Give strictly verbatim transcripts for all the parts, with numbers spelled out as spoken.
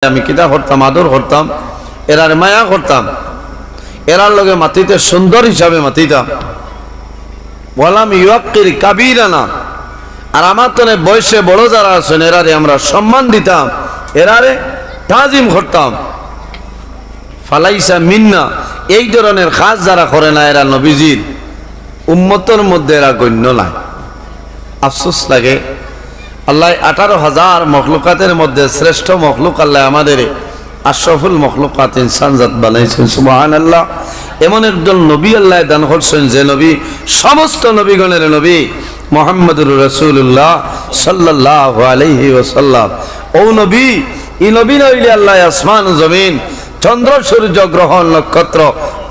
আমি কিতা করতাম, আদর করতাম, এরারে মায়া করতাম, এরার লগে মাতিতে সুন্দর হিসাবে মাতিতাম। ওয়ালাম ইউয়াক্কির কাবীরানা, আর আমার তনে বয়সে বড় যারা আছইন, এরারে আমরা সম্মান দিতাম, এরারে তাজিম করতাম। ফালাইসা মিন্না, এই ধরনের কাজ যারা করে না, এরা নবীজির উম্মতর মধ্যে এরা গণ্য নায়। আফসোস লাগে, আল্লায় আঠারো হাজার মখলুকাতের মধ্যে শ্রেষ্ঠ মখলুক আল্লায় আমাদের আশরাফুল মখলুকাত ইনসান জাত বানাইছইন। সুবহানাল্লাহ। এমন একজন নবী আল্লায় দান করছইন, যে নবী সমস্ত নবীগণের নবী, মুহাম্মদুর রাসূলুল্লাহ সাল্লাল্লাহু আলাইহি ওয়াসাল্লাম। ও নবী, ই নবী না অইলে আল্লায় আসমান জমিন, চন্দ্র সূর্য গ্রহ নক্ষত্র,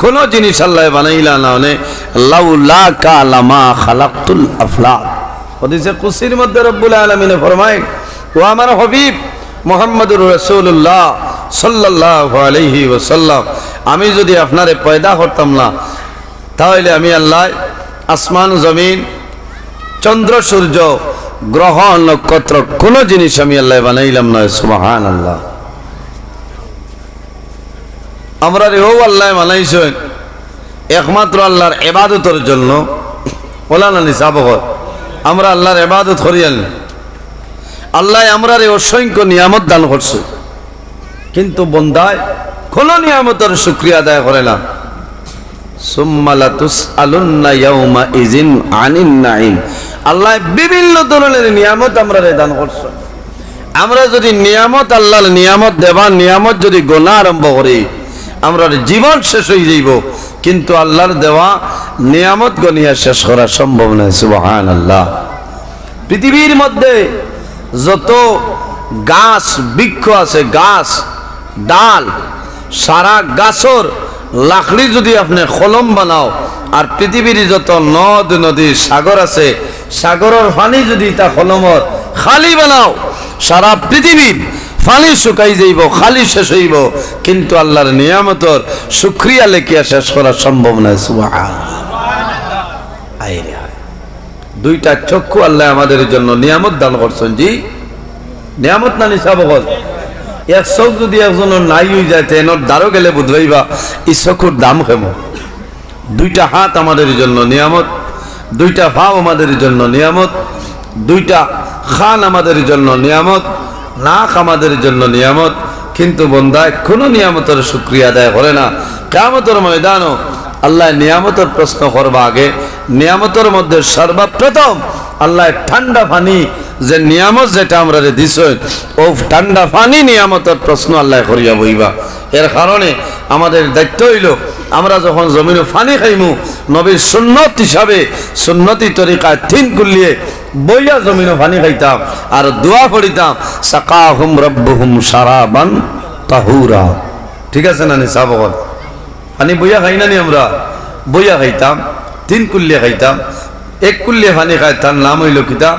কোনো জিনিস আল্লায় বানাইলা না অনে। লাউলাকা লামা খালাকতুল আফলাক। হাদিসে কুদসির মধ্যে রব্বুল আলামিনে ফরমাইন, ও আমার হাবিব মুহাম্মদুর রাসূলুল্লাহ সাল্লাল্লাহু আলাইহি ওয়াসাল্লাম, আমি যদি আপনারে পয়দা করতাম না, তাহলে আমি আল্লায় আসমান জমিন, চন্দ্র সূর্য, গ্রহ নক্ষত্র, কোনো জিনিস আমি আল্লায় বানাইলাম না। সুবহানাল্লাহ। আমরারে ও আল্লায় বানাইছইন একমাত্র আল্লার ইবাদতর জন্য। অলা নানি সাব অকল? আমরা আল্লার ইবাদত করি আনি। আল্লায় আমরারে অসংখ্য নিয়ামত দান করছইন, কিন্তু বন্দায় কোনো নিয়ামতর শুকরিয়া আদায় করে না। সুম্মা লাতুসআলুন্না ইয়াউমা ইযিন আনিন নাঈম। আল্লায় বিভিন্ন ধরনের নিয়ামত আমরারে দান করছইন। আমরা যদি নিয়ামত, আল্লার নিয়ামত, দেওয়া নিয়ামত যদি গনা আরম্ভ করি, আমরার জীবন শেষ অই যাইবো। কিন্তু আল্লার দেওয়া নিয়ামত গনিয়া শেষ করা সম্ভব নায়। সুবহানাল্লাহ। পৃথিবীর মধ্যে যত গাছ বৃক্ষ আছে, গাছ ডাল, সারা গাছর লাকড়ি যদি আপনে কলম বানাও, আর পৃথিবীর যত নদ নদী সাগর আছে, সাগরর পানি যদি ইতা কলমর খালি বানাও, সারা পৃথিবীর পানি শুকাই যাইবো, খালি শেষ অইবো, কিন্তু আল্লার নিয়ামতর শুকরিয়া লেখিয়া শেষ করা সম্ভব নায়। সুবহানাল্লাহ। আয় রে আয়। দুইটা চক্ষু আল্লায় আমাদের জন্য নিয়ামত দান করছইন। জি, নিয়ামত নানি সাব অকল? এক চোখ যদি একজনর নাই অই যায়, তে এনর দ্বারো গেলে বুঝবাইবা ই চক্ষুর দাম কেমন। দুইটা হাত আমাদের জন্য নিয়ামত, দুইটা পাও আমাদের জন্য নিয়ামত, দুইটা কান আমাদের জন্য নিয়ামত, নাক আমাদের জন্য নিয়ামত। কিন্তু বন্দায় কোনো নিয়ামতর শুকরিয়া আদায় করে না। কিয়ামতর ময়দানও আল্লায় নিয়ামতর প্রশ্ন করবা আগে। নিয়ামতর মধ্যে সর্বপ্রথম আল্লায় ঠান্ডা পানি, যে নিয়ামত যেটা আমরারে দিছইন, ও ঠান্ডা পানি নিয়ামতর প্রশ্ন আল্লায় করিয়া বইবা। এর কারণে আমাদের দায়িত্ব অইলো, আমরা যখন জমিনো পানি খাইমু, নবীর সুন্নত হিসাবে সুন্নতি তরিকায় তিন কুল্লিয়ে বইয়া জমিনো পানি খাইতাম আর দোয়া পড়িতাম, সাকাহুম রব্বুহুম শারাবান তাহুরা। ঠিক আছে নানি সাব অকল? পানি বইয়া খাই নানি আমরা? বইয়া খাইতাম, তিন কুল্লিয়ে খাইতাম। এক কুল্লিয়ে পানি খায়, তার নাম অইলো কিতা?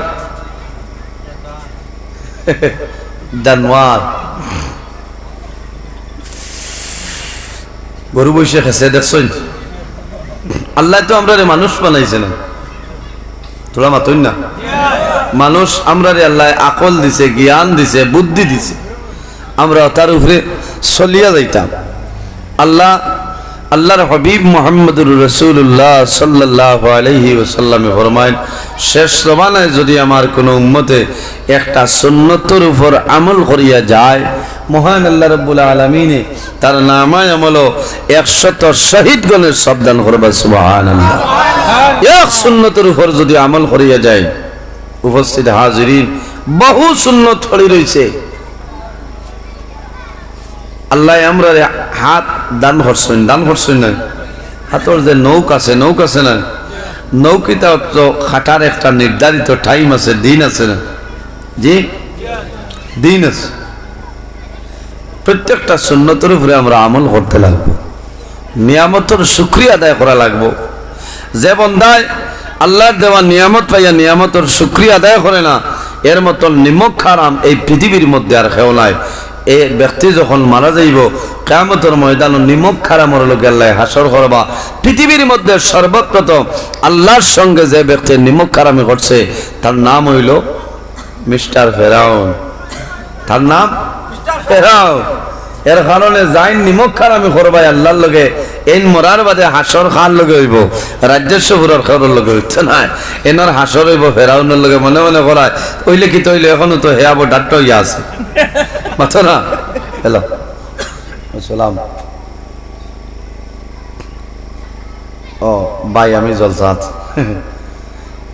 জানোয়ার। গরু বইছে খেছে, দেখছইন? আল্লায় তো আমরারে মানুষ বানাইছে না, থুড়া মাতইন না। মানুষ আমরারে আল্লায় আকল দিছে, জ্ঞান দিছে, বুদ্ধি দিছে, আমরা তার উপরে চলিয়া যাইতাম। আল্লাহ, আল্লার হাবিব মুহাম্মদুর রাসূলুল্লাহ সাল্লাল্লাহু আলাইহি ওয়াসাল্লামে ফরমাইন, শেষ জমানায় যদি আমার কোনো উম্মতে একটা সুন্নতর উপর আমল করিয়া যায়, মহান আল্লাহ রাব্বুল আলামিনে তার নামায় আমলো একশত শহীদগণের সব দান করবা। সুবহানাল্লাহ। এক সুন্নতর উপর যদি আমল করিয়া যায়, উপস্থিত হাজিরিন, বহু সুন্নত পড়ি রইছে। আল্লায় আমরারে হাত দান করছইন, দান করছইন না? হাতর যে নখ আছে, নখ আছে না? নখ ইতা তো কাটার একটা নির্ধারিত টাইম আছে, দিন আছে না? জি, দিন আছে। প্রত্যেকটা সুন্নতর উপরে আমরা আমল করতে লাগবো, নিয়ামতর শুকরিয়া আদায় করা লাগবো। যে বন্দায় আল্লার দেওয়া নিয়ামত পাইয়া নিয়ামতর শুকরিয়া আদায় করে না, এর মতন নিমক হারাম এই পৃথিবীর মধ্যে আর কেউ নাই। এ ব্যক্তি যখন মারা যাইবো, কিয়ামতর ময়দানো নিমক হারামর লগে আল্লায় হাশর করবা। পৃথিবীর মধ্যে সর্বপ্রথম আল্লার সঙ্গে যে ব্যক্তি নিমক হারামি করছে, তার নাম অইলো মিস্টার ফেরাউন। তার নাম ফেরাউন। এর কারণে যাইন নিমক হারামি করবায় আল্লাহর লগে, এইন মরার বাদে হাশর কার লগে অইবো? রাজ্যেশ্বর ফুরর কারোর লগে অইতো নায়। এনর হাশর অইবো ফেরাউনর লগে, মনে মনে করায়। অইলে কিতা অইলো, এখনো তো হে আবো ডাট্টা অইয়া আছে। মাতো না? হ্যালো। আসসালাম। ও ভাই, আমি জলসাত।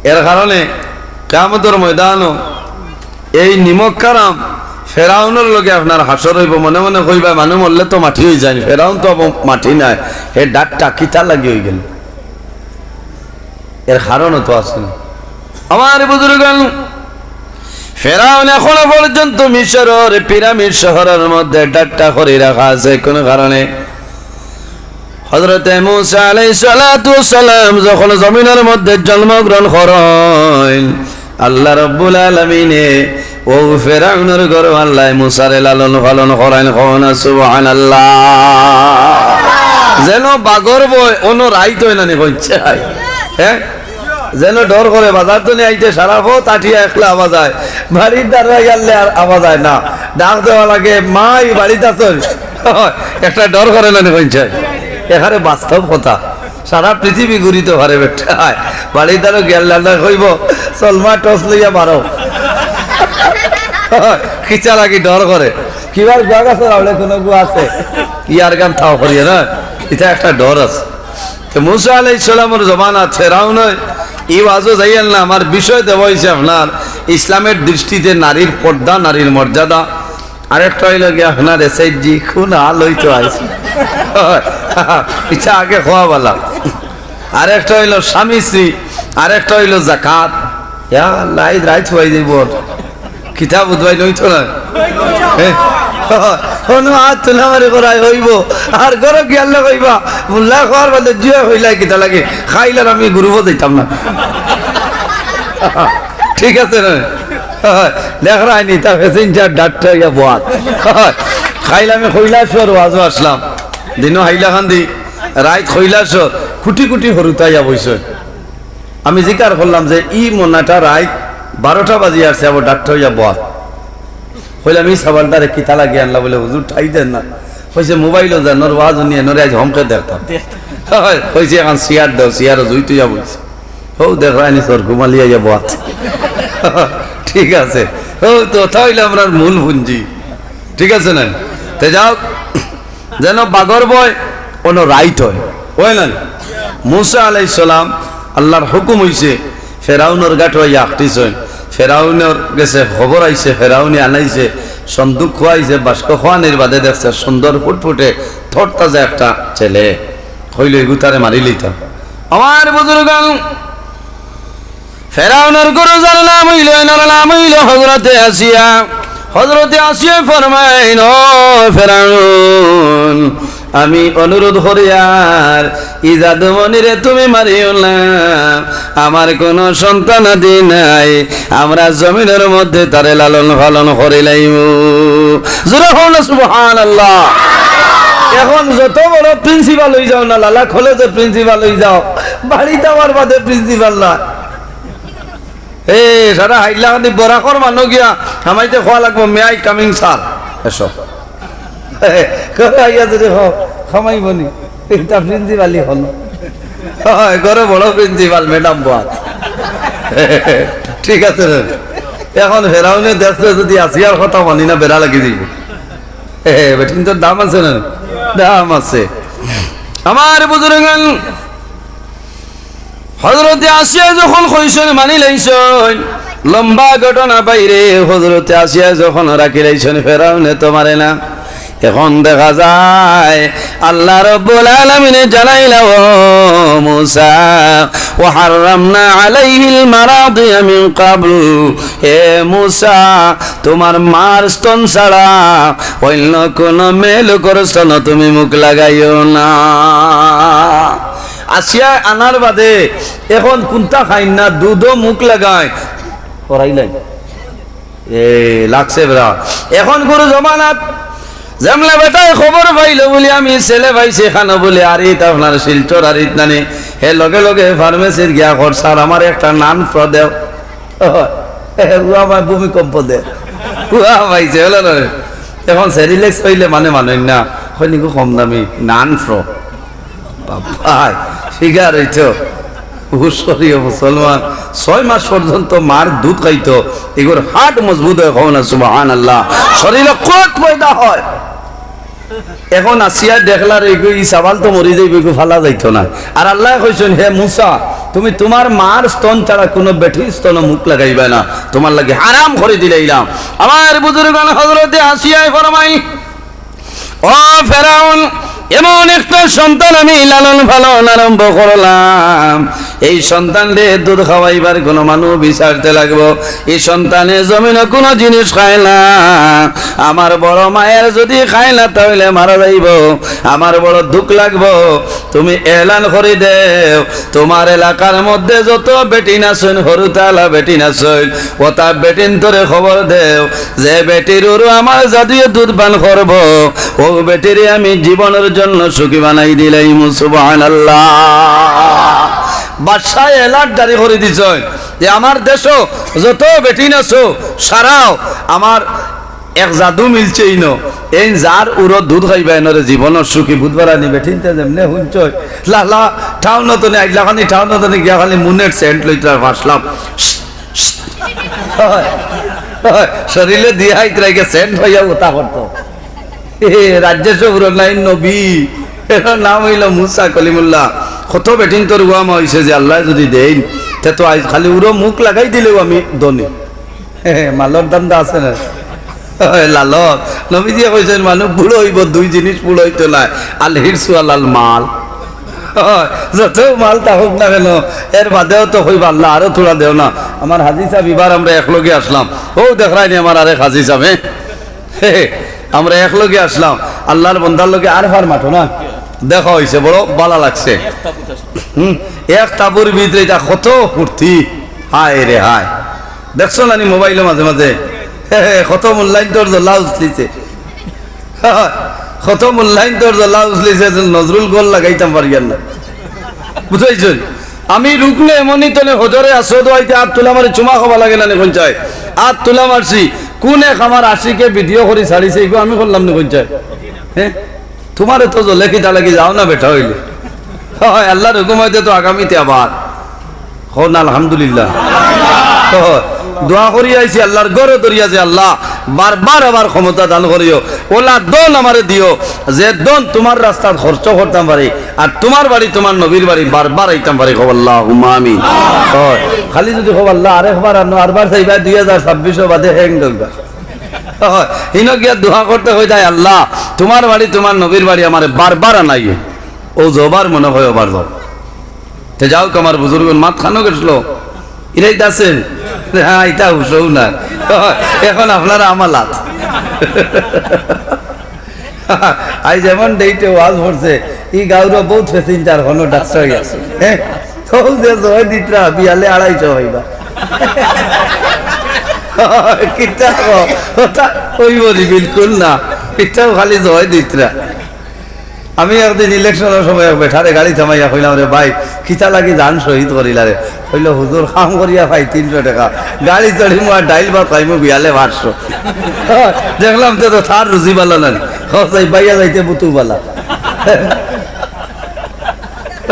এর কারণে কিয়ামতর ময়দানো এই নিমক হারাম ফেরাউনর লগে আপনার হাশর অইবো। মনে মনে কইবা, মানুষ মরলে তো মাটি অইযায়নি, ফেরাউন তো আবো মাটি নায়, হে ডাট্টা কিতা লাগি অইগেল? এর কারণও তো আছে না। আমার বুজুর্গান, ফেরাউন এখনো পর্যন্ত মিশরর পিরামিড শহরর মধ্যে ডাট্টা করি রাখা আছে। কোন কারণে? হযরতে মুসা আলাইহিস সালাতু ওয়াস সালাম যখন জমিনর মধ্যে জন্মগ্রহণ করইন, আল্লাহ রাব্বুল আলামিনে অউ ফেরাউনর ঘরো আল্লায় মুসারে লালন পালন করাইন। কও না সুবহানাল্লাহ। যেন বাঘর ভয়, অনো রাইত অয় না নি কইছে। হ্যাঁ, যেন ডর করে, বাজার তো নি আইতে সারা পথ আটিয়া একলা আওয়া যায়, বাড়ির দ্বারা গেলে আর আওয়া যায় না, ডাক দেওয়া লাগে, "মাই বাড়িত আছইন?" একটা ডর করে না নি কইছে। এখানে বাস্তব কথা। সারা পৃথিবী ঘুরিতে পারে বেটায়। বাড়ির দ্বারো গেল না, না কইবো, "চলমা টর্চ লইয়া মারো।" কিতা লাগি ডর করে? কিবার গুয়া গাছর আড়ে কোনো গুয়া আছে? ইয়ার গান থাও করিয়া না, ইটা একটা ডর আছে। তো মুসা আলাইহিস সালামর জমানাত ফেরাউন অয়, ই ওয়াজো যাইয়েন না, আমার বিষয় দেওয়া অইছে আপনার ইসলামের দৃষ্টিতে নারীর পর্দা, নারীর মর্যাদা। আরেকটা অইলো গিয়া আপনার এসএইচজি, কোন হাল অইতো আইছে। ইটা আগে কওয়া বালা। আরেকটা অইলো স্বামী স্ত্রী, আরেকটা অইলো জাকাত। ইয়া আল্লাহ, এই রাইত হয়ে যাইব। কিতাব উদ্বাই নইতো না। এ? হনু হাত তুলামারি করাই অইবো। আর ঘরো গিয়া আল্লাহ কইবা, "মোল্লা খাওয়ার বাদে জুয়া কইলাই কিতা লাগে? খাইলার আমি গ্রুপো যাইতাম না।" ঠিক আছে না? দেখরায়নি, তা ফেসেঞ্জার ডাক্তার ইয়া বওয়াত। খাইল আমি কৈলাসর ওয়াজো আসলাম। দিনো হাইলাকান্দি, রাইত কৈলাসর, কুটি কুটি হুরুতা ইয়া বইছে। আমি জিকার করলাম যে ই মনাটা রাইত বারোটা বাজি আসছে, আবার ডাক্তার ইয়া বওয়াত। কইলাম, "ই সাবালটারে কিতা লাগি আনলা?" বলে, "হুজুর, ঠাই দেন না।" কইছে, "মোবাইলো যান, ওর ওয়াজ উনি এনরে আইজ হমকে দেখতাম।" কইছে, "এখন চেয়ার দাও, চেয়ারো জুই তুইয়া বইছে।" হউ দেখরায়নি, সর ঘুমালি আইয়া বওয়াত। ঠিক আছে, হউ তো, তা অইলে আমরার মূল পুঞ্জি। ঠিক আছে না? তে যাও, যেন বাঘর ভয়, অনো রাইত অয়। অয় না? মুসা আলাইহিস সালাম, আল্লাহর হুকুম অইছে, ফেরাউনর গাটো আইয়া আখটিছইন। ফেরাউনর গেছে খবর আইছে, ফেরাউনে আনাইছে, সন্দুক খোয়াইছে, বাস্ক খোয়ানির বাদে দেখছে সুন্দর ফুটফুটে তরতাজা একটা ছেলে। কইলো, "ইগুতারে মারি লইতাম।" আমার বুজুর্গান, ফেরাউনর ঘরো যার নাম অইলো, এনার নাম অইলো হযরতে আসিয়া। হযরতে আসিয়া ফরমাইন, "ও ফেরাউন, আমি অনুরোধ করিয়ার, ই জাদুমণিরে তুমি মারিও না, আমার কোনো সন্তানাদি নাই, আমরা জমিনর মধ্যে তারে লালন পালন করিলাইমু।" জোরে কও না সুবহানাল্লাহ। এখন যত বড় প্রিন্সিপাল অই যাও না, লালা কলেজর প্রিন্সিপাল অই যাও, বাড়িত আওয়ার বাদে প্রিন্সিপাল না। এ, সারা হাইলাকান্দি বরাকর মানু গিয়া হামাইতে কওয়া লাগবো, "May I coming, sir?" এসো। ঘরো আইয়া যদি কও, "হামাইবনি?" ইটা প্রিন্সিপালি হলো। হয়, ঘরো বড় প্রিন্সিপাল, ম্যাডাম বওয়াত। ঠিক আছে রে? এখন ফেরাউনে দেখছে যদি আসিয়ার কথা মানি না, বেড়া লাগি যাইব। এ, বেটিন্তর দাম আছে না? দাম আছে। আমার বুজুর্গান, হযরতে আসিয়া যখন কইছইন মানি লাইছইন, লম্বা ঘটনা বাইরে, হযরতে আসিয়া যখন রাখি লাইছইন, ফেরাউনে তো মারে না। এখন দেখা যায় আল্লাহ রাব্বুল আলামিনে জানাইলা, "ও মুসা, ওয়া হাররামনা আলাইহিল মারাদিয়া মিন ক্বাবল।" হে মুসা, তুমার মার স্তন ছাড়া অইন্য কুনু মেয়ে লোকর স্তনো তুমি মুখ লাগাইও না। আসিয়া আনার বাদে এখন কুন্তা খাইন না, দুধো মুখ লাগাইন। করাইলাই। এ, লাগছে বেড়া। এখন গুরু জমানাত যেমলা বেটায় খবর পাইলো বুলি আমি ছেলে পাইছি, খানো বুলি আরিত আপনার শিলচর আরিত নানি, হে লগে লগে ফার্মেসিত গিয়া কর, "স্যার, আমার একটা নান ফ্র দেও।" উয়া ভাই ভূমিকম্প দে। উয়া ভাই যে হলো না রে। এখন সেরিলেক্স পাইলে মানে মানইন না, কইন ইগু কম দামি নান প্রো। বাবা, ফিগার অইতো। উসরিও মুসলমান, ছয় মাস পর্যন্ত মার দুধ খাইতো, ইগুর হার্ট মজবুত অয়, কও না সুবহানাল্লাহ। শরীরে কুওয়াত পয়দা অয়। এখন আসিয়া দেখলার ইগু, ই সাবাল তো মরি যাইবো, ইগু ফালা যাইতো না। আর আল্লায় কইছইন, "হে মুসা, তুমি তুমার মার স্তন ছাড়া কুনু বেটির স্তনো মুখ লাগাইবায় না, তুমার লাগি হারাম করি দিলাইলাম।" আমার বুজুর্গান, হযরতে আসিয়ায় ফরমাইন, "ও ফেরাউন, এমন একটা সন্তান আমি লালন পালন আরম্ভ করলাম, এই সন্তানরে দুধ খাওয়াইবার কুনু মানুষ বিচারতে লাগবো। এই সন্তানে জমিনো কুনু জিনিস খায় না, আমার বড় মায়ের যুদি খায় না তাইলে মারা যাইবো, আমার বড় দুখ লাগবো। তুমি এলান করি দেও, তুমার এলাকার মধ্যে যত বেটিন আছইন, হুরুতালা বেটিন আছইন, অতা বেটিন্তরে খবর দেও, যে বেটির উরু আমার জাদুয়ে দুধ পান করবো, অউ বেটিরে আমি জীবনর জন্য সুখী বানাই দিলাইমু।" সুবহানাল্লাহ। বাদশায় এলার্ট জারি করি দিছইন যে আমার দেশো যত বেটিন আছো, সারাও আমার এক জাদু মিলছে ইনো। এইন যার উরো দুধ খাইবা, এনরে জীবনর সুখী। বুধবার আনি বেটিন্তে যেমনে হুনছইন, লালা টাউনো তনে আইলা, খানি টাউনো তনে গিয়া খালি মুনের সেন্ট লইতরা, ফাসলাম। অয়, অয়, শরীরে দিয়া আইতরা, গিয়া সেন্ট অইয়া উতা করতো। এ, রাজ্যে সবর নাই নবী, এর নাম অইলো মুসা কলিমুল্লাহ। কত বেটিন্তর উয়ামা অইছে যে আল্লায় যুদি দেইন, তে তো আইজ খালি উরো মুখ লাগাই দিলেও আমি ধনী। হে, হে, মালর ধান্দা আছে না? হে, লালন। নবীজিয়ে কইছইন, মানুষ বুড়া অইবো, দুই জিনিস বুড়া অইতো নায়, আল হিরসু আলাল মাল। হে, যত মাল থাকউক না কেন, এর বাদেও তো কইবা, "আল্লাহ, আরো থুড়া দেও না।" আমার হাজি সাব, ইবার আমরা একলগে আসলাম, অউ দেখরায়নি আমার আরেক হাজি সাব, হে? হে, হে, আমরা একলগে আসলাম, আল্লাহর বন্দার লগে আরফার মাঠো না দেখা অইছে, বড় ভালা লাগছে। হুম, এক তাবুর ভিতরে ইতা কত ফুর্তি, হায় রে হায়। দেখছো না নি মোবাইলো মাঝে মাঝে? হে, হে, কত মূল্যায়ন তোর জল্লা উছলিছে। কত মূল্যায়ন তোর জল্লা উছলিছে, নজরুল গোল লাগাইতাম পারিয়ার না। বুঝাইছইন? আমি রুকনে এমনি তনে হজরে আসওয়াদো আইতে আত তুলা মারি চুমা খাওয়া লাগে না নি কইন চাই? আত তুলা মারছি। কুন এক আমার আশিকে ভিডিও করি ছাড়িছে, ইগু আমি করলাম নি কইন চাই? হে? তুমারে তো জলে কিতা লাগি যাও না বেটা অইলে। অয়, আল্লাহর হুকুম অইতে তো আগামীতে আবার। কও না আলহামদুলিল্লাহ। অয়, দোয়া করি আইছি আল্লাহর ঘরো ধরিয়া যে, "আল্লাহ, বারবার আবার ক্ষমতা দান করিও, অউলা ধন আমারে দিও, যে ধন তুমার রাস্তাত খরচ করতাম পারি, আর তুমার বাড়ি, তুমার নবীর বাড়ি বারবার আইতাম পারি।" কও আল্লাহুম্মা আমিন। অয়, খালি যুদি কও, "আল্লাহ, আরেকবার আনো, আরবার চাইবা, দুই হাজার ছাব্বিশো বাদে হ্যাং ধরবা।" অয়, হিনো গিয়া দোয়া করতে কই দেয়, "আল্লাহ, তুমার বাড়ি, তুমার নবীর বাড়ি আমারে বারবার আনাইও।" অউ জবার মনে অয় ওবার জব। তে যাউক, আমার বুজুর্গর মাত খানো গেছলো। ইরাই দাসেন। হ্যাঁ, ইতা হুশও না। অয়, এখন আপনারা আমালাত। আইজ যেমন ডেইটে ওয়াজ করছে, ই গাউরো বউত ফেসিঞ্জার হনো ডাক্তার আছে। হ্যাঁ? তো যে জয় দিতরা, বিয়ালে আড়াইশো অইবা। কিতা কও? ওটা অইবো নি, বিলকুল না। ইটাও খালি জয় দিতরা। আমি একদিন ইলেকশনর সময় এক বেটারে গাড়ি থামাইয়া কইলাম, "রে ভাই, কিতা লাগি জান শহীদ করিলা রে?" কইলো, "হুজুর, কাম করিয়া পাই তিনশো টেকা, গাড়ি চড়িমু আর ডাইল ভাত খাইমু বিয়ালে পাঁচশো।" দেখলাম তো, তো তার রুজি বালা না। কও চাই, বাইয়া যাইতে বুতু বালা।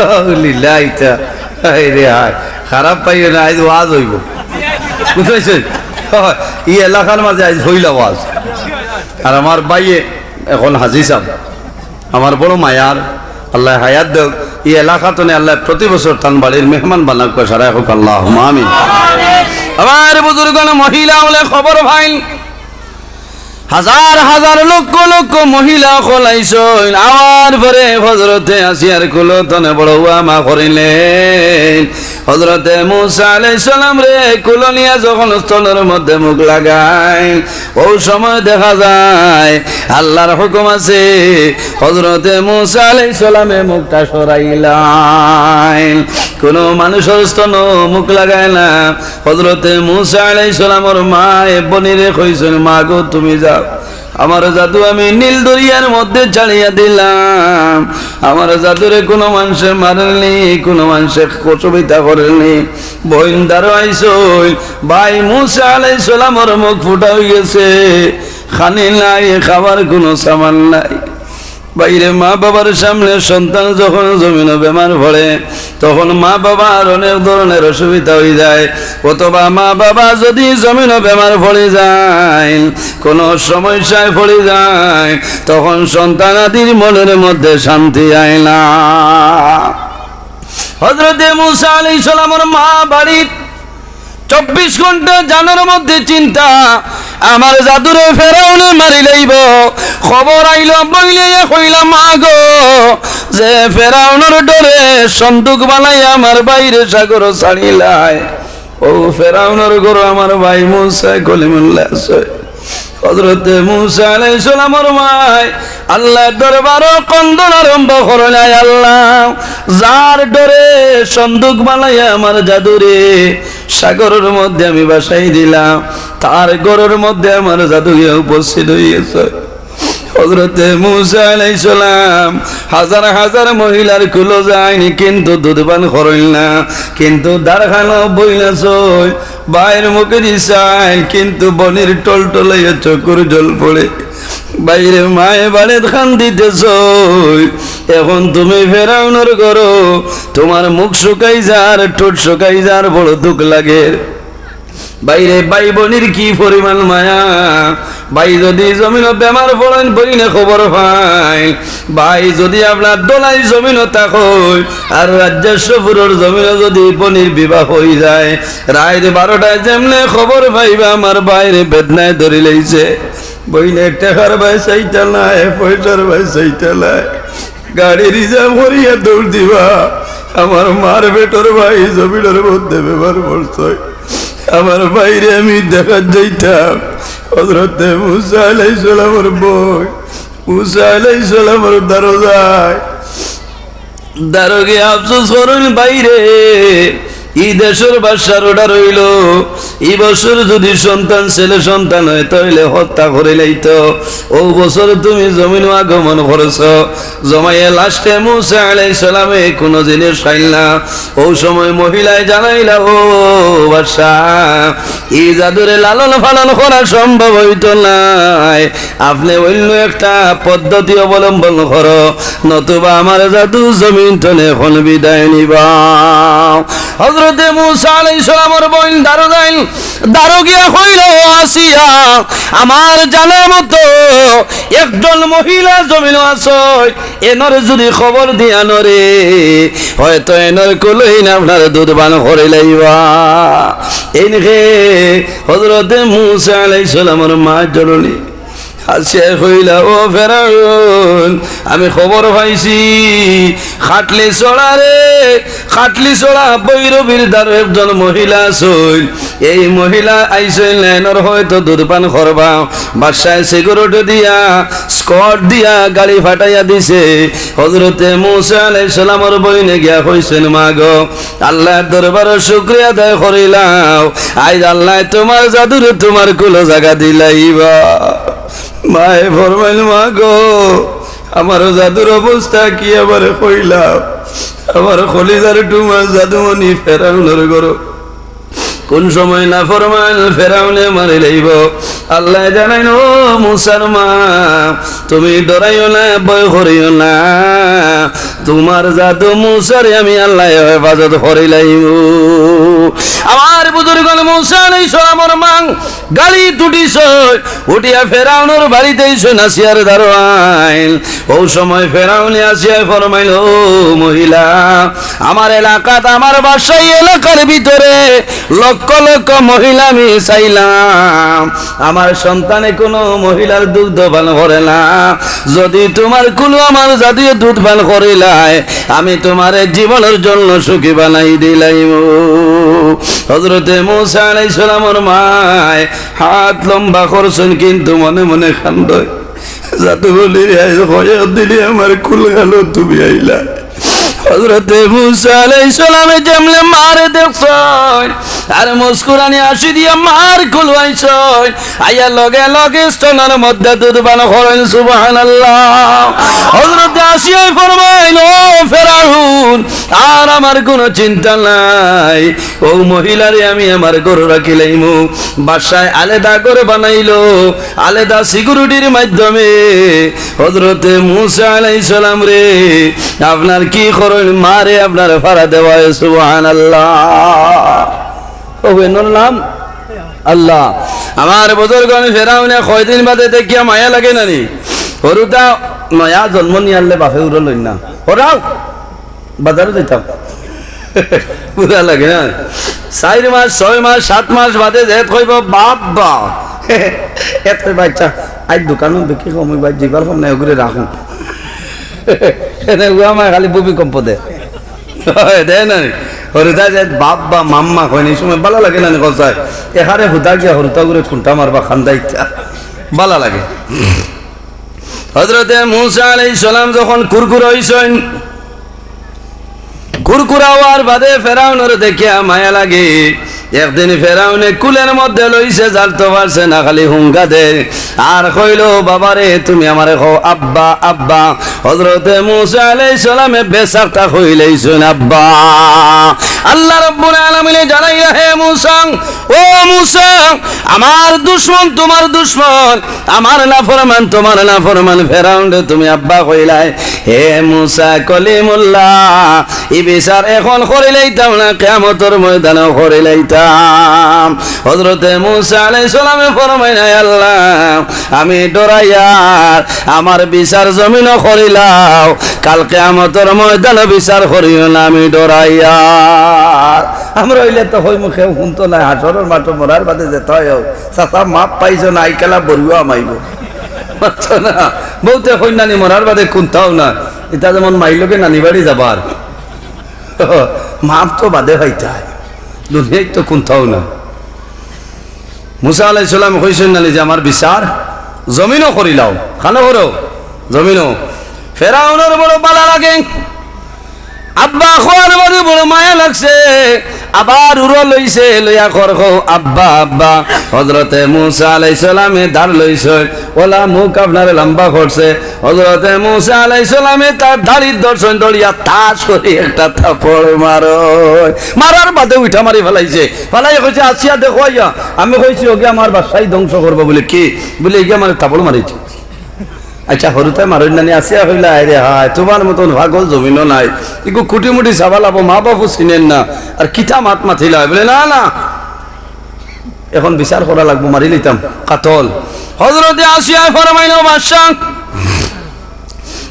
আউলিল্লাহ ইতা। হায় রে হায়। খারাপ পাইও না, আইজ ওয়াজ অইবো। বুঝাইছইন? ই এলাকার মাঝে আইজ অইলা ওয়াজ। আর আমার ভাইয়ে এখন হাজি সাব, আমার বড় মায়ার, আল্লায় হায়াত দেউক। ই এলাকা তনে আল্লায় প্রতি বছর তান বাড়ির মেহমান বানাউক, সারাই কউক আল্লাহুম্মা আমিন। আমার বুজুর্গন মহিলা অকলে খবর পাইন, হাজার হাজার লক্ষ লক্ষ মহিলা অকল আইছইন। আওয়ার পরে হজরতে আসিয়ার কুলো তনে বড় উয়ামা করিলেন। হজরতে মুসা আলাইহিস সালামরে কুলো নিয়া যখন স্তনর মধ্যে মুখ লাগাইন, অউ সময় দেখা যায় আল্লাহর হুকুম আছে, হজরতে মুসা আলাইহিস সালামে মুখটা সরাইলাইন। কুনু মানুষর স্তনো মুখ লাগায় না। হজরতে মুসা আলাইহিস সালামর মায় বনিরে কইছইন, "মা গো, তুমি যাও, আমার জাদু আমি নীল দরিয়ার মধ্যে ছাড়িয়া দিলাম। আমার জাদুরে কুনু মানষে মারের নি, কুনু মানষে অসুবিধা করের নি।" বইন দারো আইছইন, ভাই মুসা আলাইহিস সালামর মুখ ফুটা অইগেছে। খানি নাই, খাবার কুনু সামান নাই। ভাইরে, মা বাবার সামনে সন্তান যখন জমিনো বেমার পড়ে, তখন মা বাবার অনেক ধরনের অসুবিধা অইযায়, অথবা মা বাবা যুদি জমিনো বেমার পড়ি যায়, কুনু সমস্যায় পড়ি যায়, তখন সন্তানাদির মনের মধ্যে শান্তি আয় না। হযরতে মুসা আলাইহিস সালামর মা বাড়িত চব্বিশ ঘন্টা জানর মধ্যে চিন্তা, আমার জাদুরে ফেরাউনে মারি লাইবো। খবর আইলো, বইনে কইলা, "মা গো, যে ফেরাউনর ডরে সন্দুক বানাইয়া আমার ভাইরে সাগরো ছাড়িলায়, অউ ফেরাউনর ঘরো আমার ভাই মুসা কলিমুল্লাহ আছে।" হযরতে মুসা আলাইহিস সালামর মায় আল্লার দরবারো কান্দন আরম্ভ করইলা, "আয় আল্লাহ, যার ডরে সন্দুক বানাইয়া আমার জাদুরে সাগরর মধ্যে আমি ভাসাই দিলাম, তার ঘরর মধ্যে আমার জাদু গিয়া উপস্থিত অইগেছে।" হযরতে মুসা আলাইহিস সালাম হাজার হাজার মহিলার কুলো যাইন, কিন্তু দুধ পান করইন না। কিন্তু দারখানো বইন আছইন, ভাইর মুখেদি চাইন, কিন্তু বইনর টলটলাইয়া চকুর জল পড়ে। ভাইরে, মায়ে বাড়িত কান্দিতেছইন, এখন তুমি ফেরাউনর ঘরো, তুমার মুখ শুকাই যার, ঠোঁট শুকাই যার, বড় দুখ লাগের। ভাইরে, ভাই বইনর কি পরিমাণ মায়া। ভাই যুদি জমিনো বেমার পড়ইন, বইনে খবর পাইন, ভাই যুদি আপনার দলাই জমিনো থাকইন, আর রাজ্যেশ্বরপুরর জমিনো যুদি বইনর বিবাহ অইযায়, রাইত বারোটায় যেমনে খবর পাইবা আমার ভাইরে বেদনায় ধরিলাইছে, বইনে টেকার বায় চাইতা নায়, পয়সার বায় চাইতা নায়, গাড়ি রিজার্ভ করিয়া দৌড় দিবা। আমার মার পেটর ভাই জমিনর মধ্যে বেমার পড়ছে, আমার ভাইরে আমি দেখাত যাইতাম। হযরতে মুসা আলাইহিস সালামর বইন, মুসা আলাইহিস সালামর দারো যায়, দারো গিয়া আফসোস করইন, ভাইরে, ই দেশর বাদশার order অইলো, ই বছর যুদি সন্তান, ছেলে সন্তান অয়, তাইলে হত্যা করিলাইতো। অউ বছর তুমি জমিনো আগমন করছো। জমাইয়া লাস্টে মুসা আলাইহিস সালামে কুনু জিনিস খাইল না। অউ সময় মহিলায় জানাইলা, "ও বাদশা, ই জাদুরে লালন পালন করা সম্ভব অইতো নায়, আপনে অইন্য একটা পদ্ধতি অবলম্বন করো।" নতুবা আমার জাদু জমিন তনে এখন বিদায় নিবা। হযরতে মুসা আলাইহিস সালামর বইন দারো যাইন, দারো গিয়া কইল, "ও আসিয়া, আমার জানা মতো একজন মহিলা জমিনো আছইন, এনর যুদি খবর দিয়া নরে, হয়তো এনর কুলো ইন আপনার দুধ পান করিলাইবা।" এইনকে হযরতে মুসা আলাইহিস সালামর মা জননী আসিয়ায় কইলা, "ও ফেরাউন, আমি খবর পাইছি, খাটলি ছড়া রে, খাটলি ছড়া ভৈরবীর দারো একজন মহিলা আছইন। এই মহিলা আইছইন, এনর হয়তো দুধ পান করবা।" বাদশায় security দিয়া, escort দিয়া গাড়ি পাঠাইয়া দিছে। হযরতে মুসা আলাইহিস সালামর বইনে গিয়া কইছইন, "মা গো, আল্লার দরবারো শুকরিয়া আদায় করিলাও, আইজ আল্লায় তুমার জাদুরে তুমার কুলো জাগা দিলাইবা।" মায়ে ফরমাইল, "মা গো, আমার জাদুর অবস্থা কি আমারে কইলাও? আমার কলিজার টুমা জাদুমণি ফেরাউনর ঘরো কুন সময় নাফরমান ফেরাউনে মারিলাইবো।" আল্লায় জানাইন, "ও মুসার মা, তুমি ডরাইও না, ভয় করিও না, তুমার জাদু মুসারে আমি আল্লায় হেফাজত করিলাইমু।" আমার বুজুর্গ মুসা আলাইহিস সালামর মা গাড়িত উঠিছইন, উঠিয়া ফেরাউনর বাড়িত আইছইন, আসিয়ার দারো আইন। অউ সময় ফেরাউনে আসিয়ায় ফরমাইল, "ও মহিলা, আমার এলাকাত আমার বাদশাই এলাকার ভিতরে লক্ষ লক্ষ মহিলা আমি চাইলাম, আমার সন্তানে কুনু মহিলার দুগ্ধ পান করে না। যুদি তুমার কুলো আমার জাদুয়ে দুধ পান করিলায়, আমি তুমারে জীবনর জন্য সুখী বানাই দিলাইমু।" হযরতে মুসা আলাইহিস সালামর মায় হাত লম্বা করছইন, কিন্তু মনে মনে কান্দইন, "জাদুমণি রে, আইজ কয়েক দিনে আমার কুলখানো তুমি আইলা।" হযরতে মুসা আলাইহিস সালামে যেমনে মারে দেখছইন, আর মুস্কুরানি হাসি দিয়া মার কুলো আইছইন, আইয়া লগে লগে স্তনর মধ্যে দুধ পান করইন। সুবহানাল্লাহ। হযরতে আসিয়ায় ফরমাইন, "ও ফেরাউন, আর আমার কুনু চিন্তা নাই, অউ মহিলারে আমি আমার ঘরো রাখিলাইমু।" বাদশায় আলাদা ঘর বানাইলো, আলাদা সিকিউরিটির মাধ্যমে। হযরতে মুসা আলাইহিস সালামরে আপনার কি করইন, মারে আপনার ফাড়া দেওয়া অয়, সুবহানাল্লাহ। অউ এনর নাম আল্লাহ। আমার বুজুর্গ, আমি ফেরাউনে কয়দিন বাদে দেখিয়া মায়া লাগে না নি? হুরুতা নয়া জন্ম নিয়ারলে বাপে উরো লইন না। ওরাও বাজারো যাইতাম। বুড়া লাগে না? চাইর মাস, ছয় মাস, সাত মাস বাদে যেত কইবো, "বাব্বা।" এত কইবা, "আচ্ছা, আইজ দোকানো বিক্রি কম অইবো, আইজ দিবার কম নাই, ওগুরে রাখুন।" এনে উয়া মায় খালি ভূমিকম্প দে। হয়, দে না নি? হুরুতা যে বাব্বা, মাম্মা কইন, ই সময় বালা লাগে না নি, কও চাই? এহারে হুদা গিয়া হুরুতা গুরে খুন্টা মারবা, খান্দাইতা। বালা লাগে। হযরতে মুসা আলাইহিস সালাম যখন কুরকুরা অইছইন, কুরকুরা অওয়ার বাদে ফেরাউনর দেখিয়া মায়া লাগে। একদিন ফেরাউনে কুলের মধ্যে লইছে, জারতো পারছে না, খালি হুঙ্গা দে। আর কইলো, "বাবারে, তুমি আমারে কও আব্বা, আব্বা।" হযরতে মুসা আলাইহিস সালামে বেসাক্তা কইলাইছইন, "আব্বা।" আল্লাহ রাব্বুল আলামিনে জানাইলা, "হে মুসা, ও মুসা, আমার দুশমন তুমার দুশমন, আমার নাফরমান তুমার নাফরমান ফেরাউনরে তুমি আব্বা কইলায়। হে মুসা কলিমুল্লাহ, ই বিচার এখন করিলাইতাম না, কিয়ামতর ময়দানো করিলাইতাম।" হযরতে মুসা আলাইহিস সালামে ফরমাইন, "আয় আল্লাহ, আমি ডরাইয়ার, আমার বিচার জমিনো করিলাও, কাল কিয়ামতর ময়দানো বিচার করিও না, আমি ডরাইয়ার।" আমরা অইলে তো কইমু, "কেউ হুনতো নায়, হাশরর মাঠো মরার বাদে যেতা অয় অউক, চাচা মাফ পাইছো না, আইকালা বড়ুয়া মাইবো।" বুঝছো না? বউতে কইন না নি, মরার বাদে কুন্তাও না। ইতা যেমন মাইর লগে নানি বাড়ি যাবার। মাফ তো বাদে পাইতায়, দুনিয়াত তো কুন্তাও না। মুসা আলাইহিস সালাম কইছইন না নি যে, "আমার বিচার জমিনো করিলাও।" কানো করো? জমিনো। ফেরাউনর বড় বালা লাগে। আব্বা কওয়ার বাদে বড় মায়া লাগছে। আবার উরো লইছে, লইয়া কর কও, "আব্বা, আব্বা।" হযরতে মুসা আলাইহিস সালামে দাড় লইছইন, অলা মুখ আপনারে লাম্বা করছে। হযরতে মুসা আলাইহিস সালামে তার দাড়িত ধরছইন, ধরিয়া তাস করি একটা থাপড় মারইন। মারার বাদে উঠা মারি ফালাইছে। ফালাই কইছে, "আসিয়া দেখো আইয়া, আমি কইছি ওগি আমার বাদশাই ধ্বংস করবো।" বলে, "কি?" বলে, "এগি আমারে থাপড় মারিছে।" আচ্ছা, হুরুতায় মারইন না নি? আসিয়া কইলা, "আরে হায়, তুমার মতন পাগল জমিনো নাই। ইগু কুটিমুটি সাবাল আবো, মা বাপও চিনের না, আর কিতা মাত মাতিলা?" বলে, "না, না, এখন বিচার করা লাগবো, মারি লইতাম, কাতল।" হযরতে আসিয়ায় ফরমাইন, "ও বাদশা,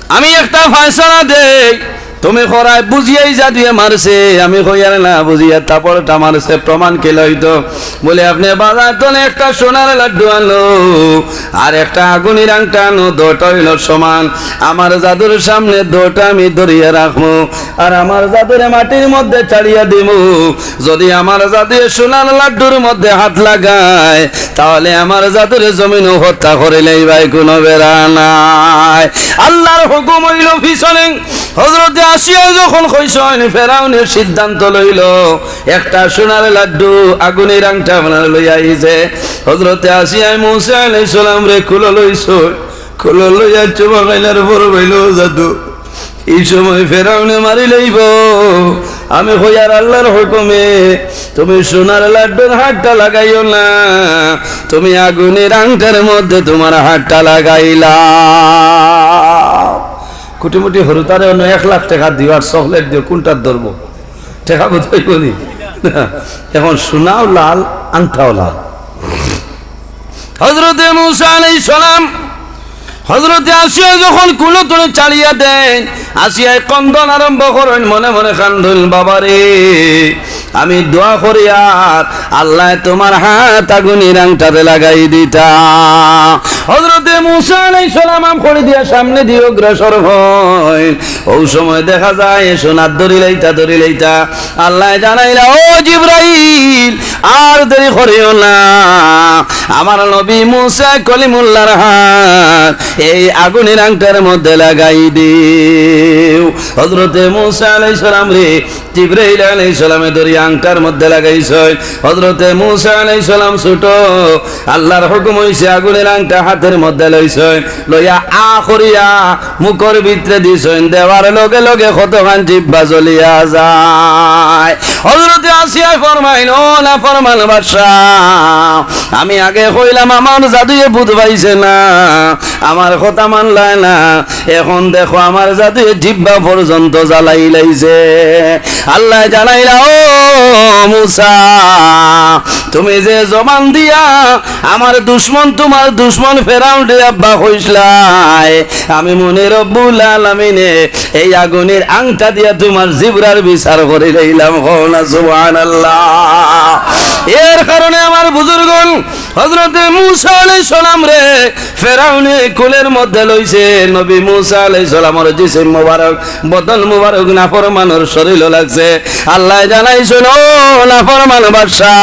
আমি একটা ফয়সালা দেই, তুমি করায় বুঝিয়াই জাদুয়ে মারছে, আমি কইয়ার না বুঝিয়া থাপড়টা মারছে, প্রমাণ কিলা অইতো?" বলে, "আপনে বাজার তনে একটা সোনার লাড্ডু আনো, আর একটা আগুনের আংটা আনো, দুইটা অইলো সমান। আমার জাদুর সামনে দুইটা আমি ধরিয়া রাখমু, আর আমার জাদুরে মাটির মধ্যে ছাড়িয়া দিমু। যদি আমার জাদুয়ে সোনার লাড্ডুর মধ্যে হাত লাগায়, তাহলে আমার জাদুরে জমিনো হত্যা করিলাইবায়, কুনু বেড়া নাই।" আল্লাহর হুকুম অইলো পিছনে। হযরতে আসিয়ায় যখন কইছইন, ফেরাউনে সিদ্ধান্ত লইলো, একটা সোনার লাড্ডু, আগুনের আংটা আপনার লইয়া আইছে। হযরতে আসিয়ায় মুসা আলাইহিস সালামরে কুলো লইছইন, কুলো লইয়া চুমা খাইলার পর কইলো, "জাদু, ই সময় ফেরাউনে মারি লাইবো। আমি কইয়ার আল্লাহর হুকুমে তুমি সোনার লাড্ডুর হাতটা লাগাইও না, তুমি আগুনের আংটার মধ্যে তুমার হাতটা লাগাইলাও।" কুটিমুটি হুরুতারে অনো এক লাখ টেকা দিও আর চকলেট দিও, কুনটার ধরবো? টেকা বুঝাইবো নি? এখন সোনাও লাল, আংটাও লাল। হযরতে মুসা আলাইহিস সালাম হযরতে আসিয়ায় যখন কুলো তনে ছাড়িয়া দেইন, আসিয়ায় কান্দন আরম্ভ করইন, মনে মনে কান্দইন, "বাবারে, আমি দোয়া করিয়ার আল্লায় তুমার হাত আগুনের আংটাতে লাগাই দিতা।" হযরতে মুসা আলাইহিস সালাম আম করি দিয়া সামনেদি অগ্রসর অইন। অউ সময় দেখা যায় সোনার দড়ি লাইতা, দড়ি লাইতা। আল্লায় জানাইলা, "ও জিব্রাইল, আর দেরি করিও না, আমার নবী মুসা কলিমুল্লাহর হাত এই আগুনের আংটার মধ্যে লাগাই দিও।" হযরতে মুসা আলাইহিস সালামরে জিব্রাইল আলাইহিস সালামে ধরিয়া আংটার মধ্যে লাগাইছইন। হযরতে মুসা আলাইহিস সালাম ছোট, আল্লাহর হুকুম অইছে আগুনের আংটা হাতের মধ্যে লইছইন, লইয়া আ করিয়া মুখর ভিতরে দিছইন, দেওয়ার লগে লগে কতখান জিব্বা জ্বলিয়া যায়। হযরতে আসিয়ায় ফরমাইন, "ও নাফরমান বাদশা, আমি আগে কইলাম আমার জাদুয়ে ভূত পাইছে না, আমার কথা মানলায় না, এখন দেখো আমার জাদুয়ে জিব্বা পর্যন্ত জ্বালাইলাইছে।" আল্লায় জানাইলা, "ও মুসা, তুমি যে জবান দিয়া আমার দুশমন, তুমার দুশমন ফেরাউনরে আব্বা কইছলায়, আমি মনে রব্বুল আলামিনে এই আগুনের আংটা দিয়া তুমার জিব্বার বিচার করিলাইলাম।" কও না সুবহানাল্লাহ। এর কারণে আমার বুজুর্গণ, হযরতে মুসা আলাইহিস সালামরে ফেরাউনে কুলের মধ্যে লইছে, নবী মুসা আলাইহিস সালামর জিসিম মুবারক, বদন মুবারক নাফরমানর শরীলো লাগছে। আল্লায় জানাইছইন, "ও নাফরমান বাদশা,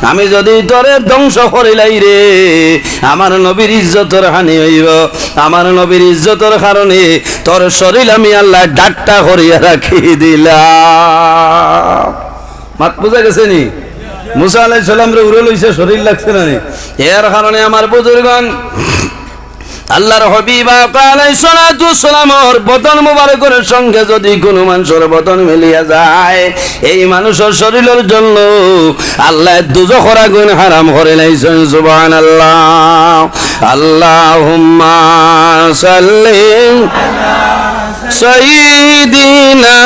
আমি যদি তোরে ধ্বংস করিলাই রে, আমার নবীর ইজ্জতর হানি অইবো, আমার নবীর ইজ্জতর কারণে তোর শরীল আমি আল্লায় ডাট্টা করিয়া রাখি দিলাম।" মাত বুঝা গেছে নি? মুসা আলাইহিস সালামরে উড়ে লইছে, শরীল লাগছে না নি? এর কারণে আমার বুজুর্গণ, আল্লাহর হাবিব আকা আলাইহিস সালাতু ওয়াস সালামর বদন মুবারকর সঙ্গে যদি কুনু মানষর বদন মিলিয়া যায়, এই মানুষর শরীলর জন্য আল্লায় দুজখর আগুন হারাম করিলাইছইন। সুবহানাল্লাহ। আল্লাহুম্মা সাল্লি সাইয়্যিদিনা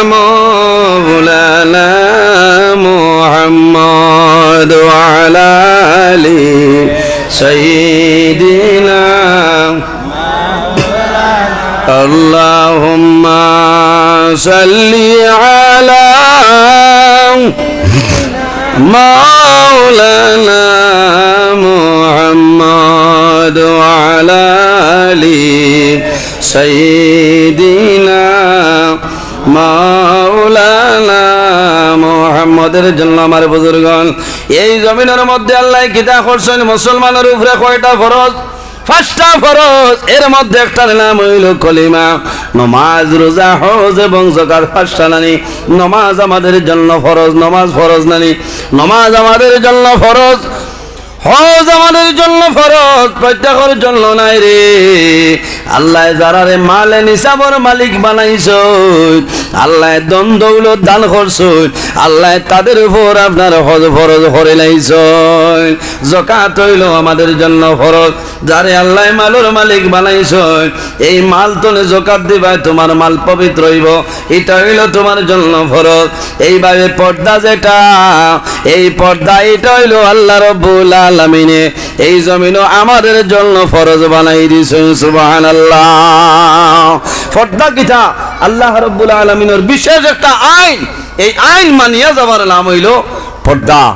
মাওলানা মুহাম্মদ ওয়া আলা আলি সাইয়্যিদিনা। আল্লাহুম্মা সাল্লি আলা মাওলানা মুহাম্মদ ওয়া আলা আলি সাইয়্যিদিনা মাওলানা মুহাম্মদের জন্য। আমার বুজুর্গণ, এই জমিনর মধ্যে আল্লায় কিতা করছইন? মুসলমানর উপরে কয়টা ফরজ? পাঁচটা ফরজ। এর মধ্যে একটার নাম অইলো কলিমা। নমাজ, রোজা, হজ এবং যাকাত পাঁচটা নানি? নমাজ আমাদের জন্য ফরজ, নমাজ ফরজ নানি? নমাজ আমাদের জন্য ফরজ। হজ আমাদের জন্য ফরজ, প্রত্যেকর জন্য নায় রে। আল্লায় যারারে মালে নিসাবর মালিক বানাইছইন, আল্লায় ধন দৌলত দান করছইন, আল্লায় তাদের উপর আপনার হজ ফরজ করিলাইছইন। যাকাত অইলো আমাদের জন্য ফরজ। যারে আল্লায় মালর মালিক বানাইছইন, এই মাল তনে যাকাত দিবায়, তুমার মাল পবিত্র অইবো, ইটা অইলো তুমার জন্য ফরজ। এইভাবে পর্দা যেটা, এই পর্দা ইটা অইলো আল্লাহ রব্বুল আলামিনে এই জমিনো আমাদের জন্য ফরজ বানাই দিছইন। সুবহানাল্লাহ। পর্দা কিতা? আল্লাহ রব্বুল আলামিনর বিশেষ একটা আইন। এই আইন মানিয়া যাবার নাম অইলো পর্দা।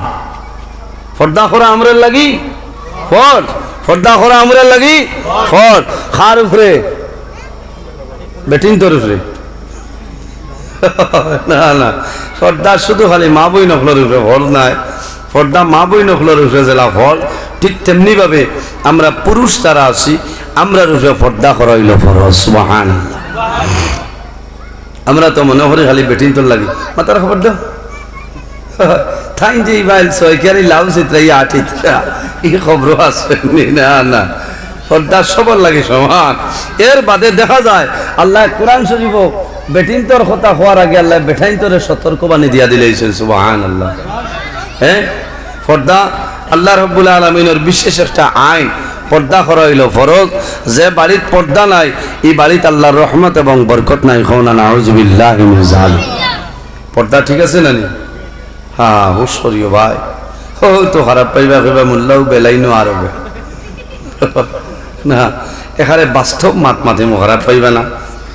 পর্দা করা আমরার লাগি ফরজ। পর্দা করা আমরার লাগি ফরজ। কার উপরে? বেটিন্তর উপরে। না, না, পর্দা শুধু খালি মা বইন অকলর উপরে ফরজ নায়। পর্দা মা বইন অকলর উপরে যেলা ফরজ, ঠিক তেমনি ভাবে আমরা পুরুষ যারা আছি, আমরার উপরে পর্দা করা অইলো ফরজ। সুবহানাল্লাহ। আমরা তো মনে করি খালি বেটিন্তর লাগি। মাতার খবর দাও। তাইন যে ইবাইল ছয় কিয়ারি লাউ চিত্রাইয়া আটিত্রা, ই খবরও আছে নি? না, না। পর্দা সবার লাগি সমান। এর বাদে দেখা যায় আল্লায় কোরআন শরীফো বেটিন্তর কথা কওয়ার আগে আল্লায় বেটাইন্তরে সতর্কবাণী দিয়া দিলাইছইন। সুবহানাল্লাহ। হ্যাঁ, পর্দা আল্লাহ রব্বুল আলামিনর বিশেষ একটা আইন। পর্দা করা অইলো ফরজ। যে বাড়িত পর্দা নাই, ই বাড়িত আল্লাহর রহমত এবং বরকত নাই। কও না, নাউজুবিল্লাহি মিন জালিক। পর্দা ঠিক আছে না নি? হ্যাঁ, হুশ করিও ভাই। ও তো খারাপ পাইবা, কইবা, "মোল্লাও বেলাইনো আরবে।" না, এখানে বাস্তব মাত মাতিমু, খারাপ পাইবা না।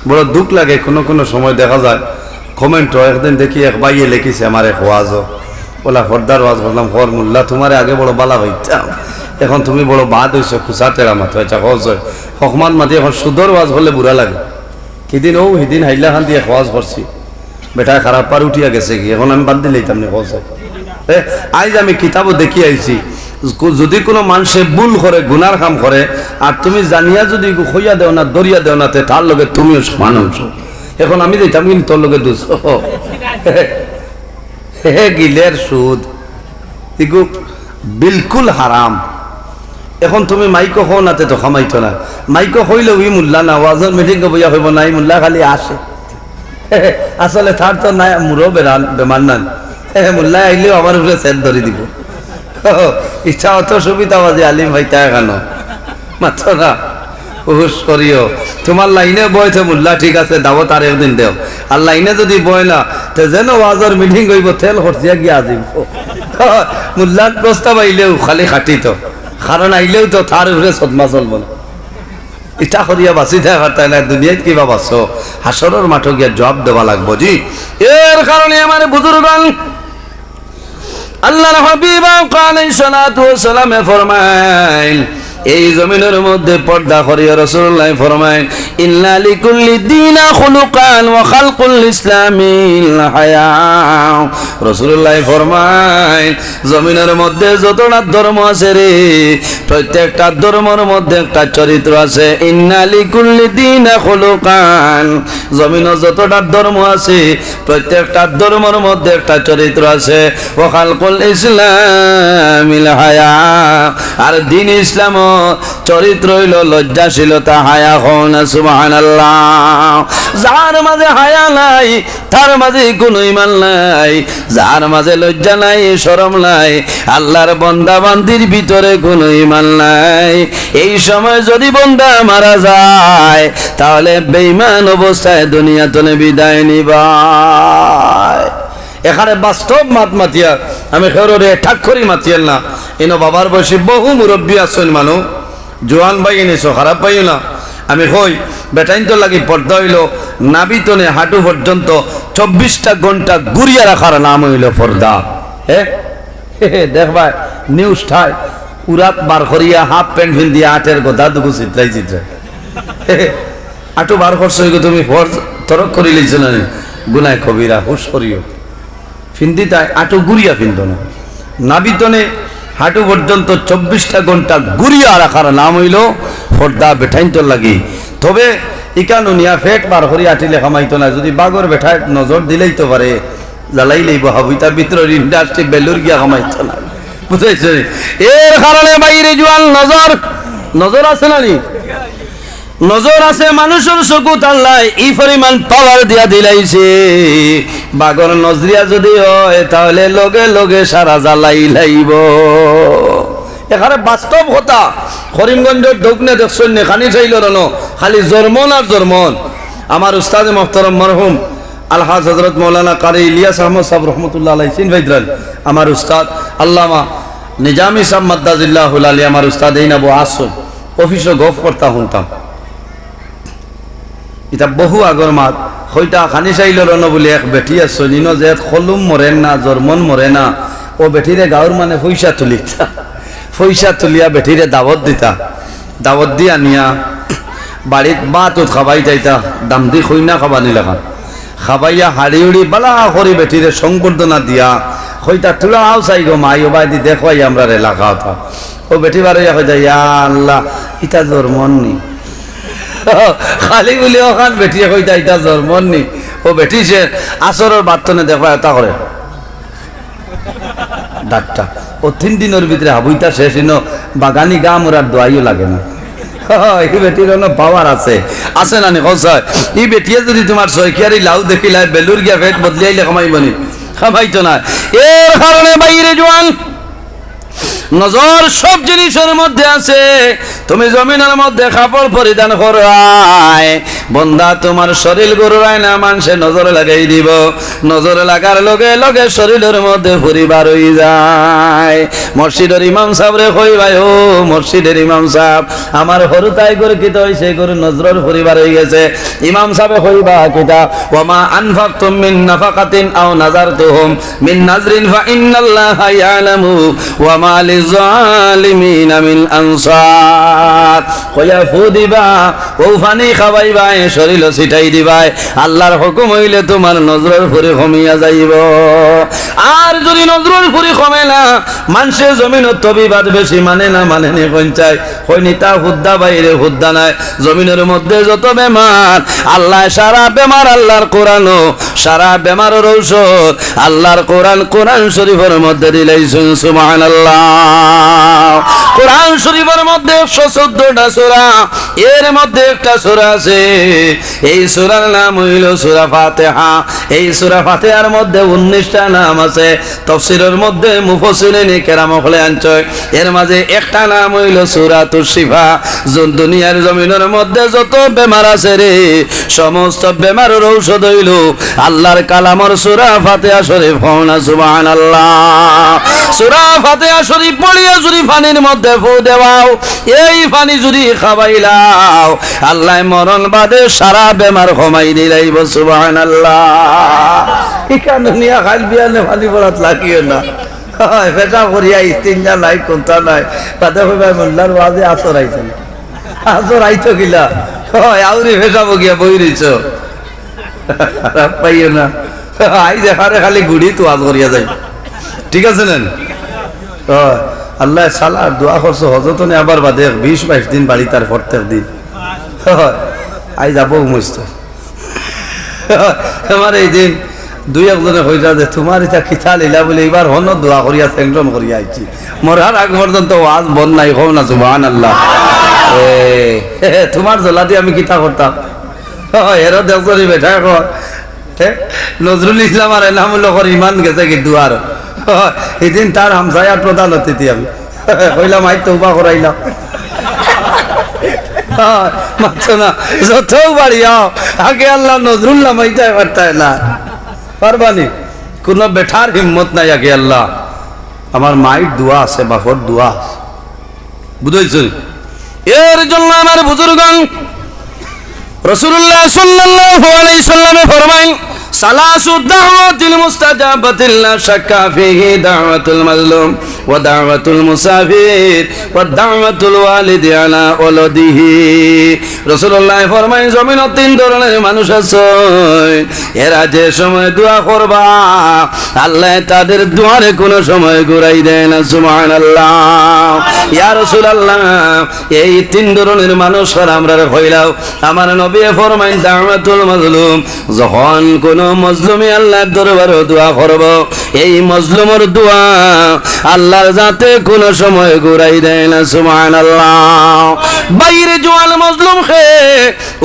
বড় দুখ লাগে, কোনো কোনো সময় দেখা যায় comment হয়, একদিন দেখি এক ভাইয়ে লেখিছে আমার এক ওয়াজও, বলা, "পর্দার ওয়াজ করলাম।" "হর মোল্লা, তুমারে আগে বড় বালা পাইতাম, এখন তুমি বড় বাদ অইছো, কুচা টেরা মাতো।" আচ্ছা, হজ হয়, হকমাত মাতি এখন সুদর ওয়াজ করলে বুরা লাগে। কিদিন ও হিদিন হাইলাকান্দি এক ওয়াজ করছি, বেটায় খারাপ পার উঠিয়া গেছে কি, এখন আমি বাদ দিলাইতাম নি, কও চাই। এ, আইজ আমি কিতাবো দেখি আইছি, কু-, যদি কোনো মানষে ভুল করে, গুনার কাম করে, আর তুমি জানিয়া যদি কইয়া দেও না, ধরিয়া দেও না, তে তার লগে তুমিও সমান অংশ। এখন আমি যাইতাম কিন্তু তোর লগে দুষ। হে গিলের সুদ, ইগু বিলকুল হারাম। এখন তুমি মাইকো কও না তে তো কামাইতো না। মাইকো কইলেও ই মুল্লা না, ওয়াজর মিটিংও বইয়া কইবো না, ই মুল্লা খালি আসে। আসলে তার তো না, মুরো বেরান, বেমার নান। মুল্লা আইলেও আমার উপরে সেট ধরি দিব। ইচ্ছা অত সুবিধাবাজি আলিম পাইতা এখানো। মাত্র না, হুশ করিও। তোমার লাইনে বয় তো মুল্লা ঠিক আছে, দাওয়াত আর একদিন দেও। আর লাইনে যদি বয় না, তে যেন ওয়াজর মিটিং অইবো, তেল খরচিয়া গিয়া দিব। মুল্লার প্রস্তাব আইলেও খালি খাটিত, কারণ আইলেও তো তার উপরে সদমা চলবো না। ইটা করিয়া বাঁচি থাকা পারতায় না, দুনিয়াত কিবা বাঁচো, হাশরর মাঠো গিয়া জবাব দেওয়া লাগবো। জি, এর কারণে আমার বুজুর্গান, আল্লাহর হাবিব আলাইহিস সালাতু ওয়াস সালামে ফরমাইন, এই জমিনর মধ্যে পর্দা করিয়া রাসূলুল্লাহ ফরমাইন, "ইন্না লিকুল্লি দিনা খুলুকান ওয়া খালকুল ইসলামিল হায়া।" রাসূলুল্লাহ ফরমাইন, জমিনর মধ্যে যতটা ধর্ম আছে রে, প্রত্যেকটা ধর্মর মধ্যে একটা চরিত্র আছে। "ইন্না লিকুল্লি দিনা খুলুকান।" জমিনো যতটা ধর্ম আছে, প্রত্যেকটা ধর্মর মধ্যে একটা চরিত্র আছে। "ওয়া খালকুল ইসলামিল হায়া।" আর দ্বীন ইসলামর চরিত্র অইলো লজ্জাশীলতা, হায়া। কও না সুবহানাল্লাহ। যার মাঝে হায়া নাই, তার মাঝে কোনো ইমান নাই। যার মাঝে লজ্জা নাই, শরম নাই, আল্লাহর বন্দা বান্দির ভিতরে কোনো ইমান নাই। এই সময় যদি বন্দা মারা যায়, তাহলে বেঈমান অবস্থায় দুনিয়া তনে বিদায় নিবায়। এখানে বাস্তব মাত মাতিয়ার, আমি কেউরে ঠাক করি মাতিয়ার না। ইনো বাবার বয়সী বহু মুরব্বী আছইন মানুষ, জোয়ান ভাই ইনিছো, খারাপ পাইও না। আমি কই, বেটাইন্তর লাগি পর্দা অইলো নাভি তনে হাঁটু পর্যন্ত চব্বিশটা ঘন্টা ঘুরিয়া রাখার নাম অইলো পর্দা। হে, হে, হে, দেখবায়, নিউজ ঠায়, উরাত বার করিয়া হাফ প্যান্ট ফিন্দিয়া আটের গদা দুগু ছিতরাই ছিতরাই। হে, হে, আটু বার করছো, এগু তুমি ফরজ তরক করি লইছো না নি? গুনায় কবিরা, হুশ করিও। ফিন্দিতায় আটু ঘুরিয়া ফিন্দো না। নাভি তনে হাঁটু পর্যন্ত চব্বিশটা ঘন্টা ঘুরিয়া রাখার নাম অইলো পর্দা বেটাইন্তর লাগি। তবে ইকানো নিয়া পেট বার করি আটিলে কামাইতো না, যদি বাগর বেটায় নজর দিলাইতো পারে, জ্বালাই লাইবো হাবুইতা ভিতরর ইন্ডাস্ট্রি বেলুর গিয়া কামাইতো না। বুঝাইছো নি? এর কারণে বাইরে জোয়ান নজর, নজর আছে না নি? নজর আছে মানুষর চকুত আল্লায় ই পরিমাণ পাওয়ার দিয়া দিলাইছে। বাগর নজরিয়া যদি অয়, তাহলে লগে লগে সারা জ্বালাই লাইবো। এখানে বাস্তব কথা। করিমগঞ্জর দক্ষিণে দেখছইন নি, খানি চাইল রনো, খালি জর্মন আর জর্মন। আমার উস্তাদে মোহতরম মরহুম আলহাজ হজরত মৌলানা কারি ইলিয়াস আহমদ সাহেব রহমতুল্লাহ আলাই, চিন ভাইদ্রান, আমার উস্তাদ আল্লামা নিজামী সাহেব মাদ্দাজিল্লাহুল আলী, আমার উস্তাদ এই না বউ আসল অফিসো গফ করতা হুনতাম। ইতা বহু আগর মাত। কইতা খানি চাইল রনো বুলি এক বেটি আছইন, ইনো যে কলম মরে না, জর্মন মরে না, অউ বেটিরে গাউর মানে পয়সা তুলিতা, পয়সা তুলিয়া বেটিরে দাওয়াত দিতা, দাওয়াত দি আনিয়া বাড়িত ভাত উত খাবাইতা, ইতা দামদি কইনা খাবানি লাখান। খাবাইয়া হাড়ি উড়ি বালা করি বেটিরে সংবর্ধনা দিয়া কইতা, "তুলা আও চাই গো মাই, অউ বায়দি দেখো আই আমরার এলাকা অতা।" অউ বেটি বারইয়া কইতা, "ইয়া আল্লাহ, ইতা জর্মন নি।" খালি বুলি অখান বেটিয়ে কইতা, "ইতা জর্মন নি।" অউ বেটি সে আসরর বাদ তনে দেখবায় অতা করে। ডাক্তার, অউ তিন দিনর ভিতরে হাবুইতা শেষ, ইনো বাগানি গা মুরার দোয়াইও লাগে না। ই বেটির অনো পাওয়ার আছে, আছে না নি? কও চাই, ই বেটিয়ে যদি তুমার ছয় কিয়ারি লাউ দেখিলায়, বেলুর গিয়া পেট বদলিয়াইলে কামাইবো নি? কামাইতো না। এর কারণে বাইরে জোয়ান, নজর সব জিনিসর মধ্যে আছে। তুমি জমিনর মধ্যে কাপড় পরিধান কররায়, বন্দা, তুমার শরীল ঘুররায় না, মানষে নজর লাগাই দিবো। নজর লাগার লগে লগে শরীলর মধ্যে ফুরি বার অই যায়। মসজিদর ইমাম সাবরে কইবায়, "ও মসজিদর ইমাম সাব, আমার হুরুতাইগুর কিতা অইছে? ইগুর নজরর ফুরি বার অই গেছে।" ইমাম সাবে কইবা কিতা, "ওয়ামা আনফাকতুম মিন নাফাকাতিন আও নাজারতুহুম মিন নাজরিন ফা ইন্নাল্লাহা ইয়ালামু ওয়ামা الظالمين من أنصار। কইয়া ফু দিবা, অউ পানি খাবাইবায়, শরীলো ছিটাই দিবায়। আল্লার হুকুম অইলে তুমার নজরর ফুরি কমিয়া যাইবো। আর যুদি নজরর ফুরি কমে না, মানষে জমিনো তবিবাদ বেশি মানে না, মানে নি কইন চাই, কইন ইতা হুদ্দা বাইরে হুদ্দা নায়। জমিনর মধ্যে যত বেমার, আল্লায় সারা বেমার আল্লার কোরআনো, সারা বেমারর ঔষধ আল্লার কোরআন, কোরআন শরীফর মধ্যে দিলাইছইন। সুবহানাল্লাহ। কোরআন শরীফর মধ্যে একশো চৌদ্দটা সূরা, এর মধ্যে একটা সূরা আছে, এই সূরার নাম অইলো সূরা ফাতিহা। এই সূরা ফাতিহার মধ্যে উনিশটা নাম আছে। তফসিরর মধ্যে মুফাসসিরিনে কেরাম অকলে আনছইন, এর মাঝে একটা নাম অইলো সূরাতুশ শিফা। জ-, দুনিয়ার জমিনর মধ্যে যত বেমার আছে রে, সমস্ত বেমারর ঔষধ অইলো আল্লার কালামর সূরা ফাতিহা শরীফ। কও না সুবহানাল্লাহ। সূরা ফাতিহা শরীফ পড়িয়া যুদি পানির মধ্যে ফু দেওয়াও, এই পানি যুদি খাবাইলাও, আল্লায় মরণ বাদে সারা বেমার কমাই দিলাইবো। সুবহানাল্লাহ। ইখান হুনিয়া কাইল বিয়ানে পানি পড়াত লাগিও না। অয়, পেশাব করিয়া ইস্তিঞ্জা নাই, কুন্তা নাই। বাদে কইবা, "মোল্লার ওয়াজে আছর আইছে না।" আছর আইতো কিলা? অয়, আউরি পেশাবো গিয়া বই রইছো। খারাপ পাইও না। আইজ এখানে খালি গুড়িত ওয়াজ করিয়া যাই। ঠিক আছে না? অয়, আল্লায় সালা দোয়া করছো, হজরত নে আবার বাদে এক বিশ বাইশ দিন বাড়িত আর প্রত্যেক দিন। অয়, আইজ যাবো মুস্ত। আমার এই দিন দুই একজনে কইরা যে, "তুমার ইতা কিতা লীলা?" বলে, "ইবার হনো দোয়া করিয়া sanction করিয়া আইছি, মরার আগ পর্যন্ত ওয়াজ বন্ধ নাই।" কও না সুবহানাল্লাহ। এ, তুমার জ্বলাদি আমি কিতা করতাম? অয়, এরও দেখছো নি বেটা এখন? হে? নজরুল ইসলাম আর এনামুল হকর ইমান গেছে কি দুয়ার? অয়, হিদিন তার হামসায়ার প্রধান অতিথি আমি। কইলাম, "আইজ তওবা করাইলাম।" হ্যাঁ, মাতছো না। যতউ বাড়িয়াও, আগে আল্লাহ নজরুল লামাইতায় পারতায় না। পারবানি? কুনু বেটার হিম্মত নাই আগে আল্লাহ। আমার মাইর দোয়া আছে, বাপর দোয়া আছে। বুঝাইছো? এর জন্য আমার বুজুর্গান রাসূলুল্লাহ সাল্লাল্লাহু আলাইহি সাল্লামে ফরমাইন, "সালাসু দাওয়াতিল মুস্তাজাবাতিল লা শাক্কা ফিহি দাওয়াতুল মাজলুম ওয়া দাওয়াতুল মুসাফির ওয়া দাওয়াতুল ওয়ালিদি আলা ওয়ালাদিহি।" রাসূলুল্লাহ ফরমাইন, জমিনো তিন ধরনের মানুষ আছে, এরা যে সময় দোয়া করবা, আল্লাহ তাদের দুয়ারে কোনো সময় ঘুরাই দেয় না। সুবহানাল্লাহ। ইয়া রাসূলুল্লাহ, এই তিন ধরনের মানুষ আর আমরারে কইলাও। আমার নবী ফরমাইন, দাওয়াতুল মাজলুম, যখন কোনো মজলুমে আল্লাহর দরবারো দোয়া করবো, এই মজলুমর দোয়া আল্লাহর যাতে কোনো সময় ঘুরাই দেয় না। সুবহানাল্লাহ। বাইরে জোয়ান মজলুম খে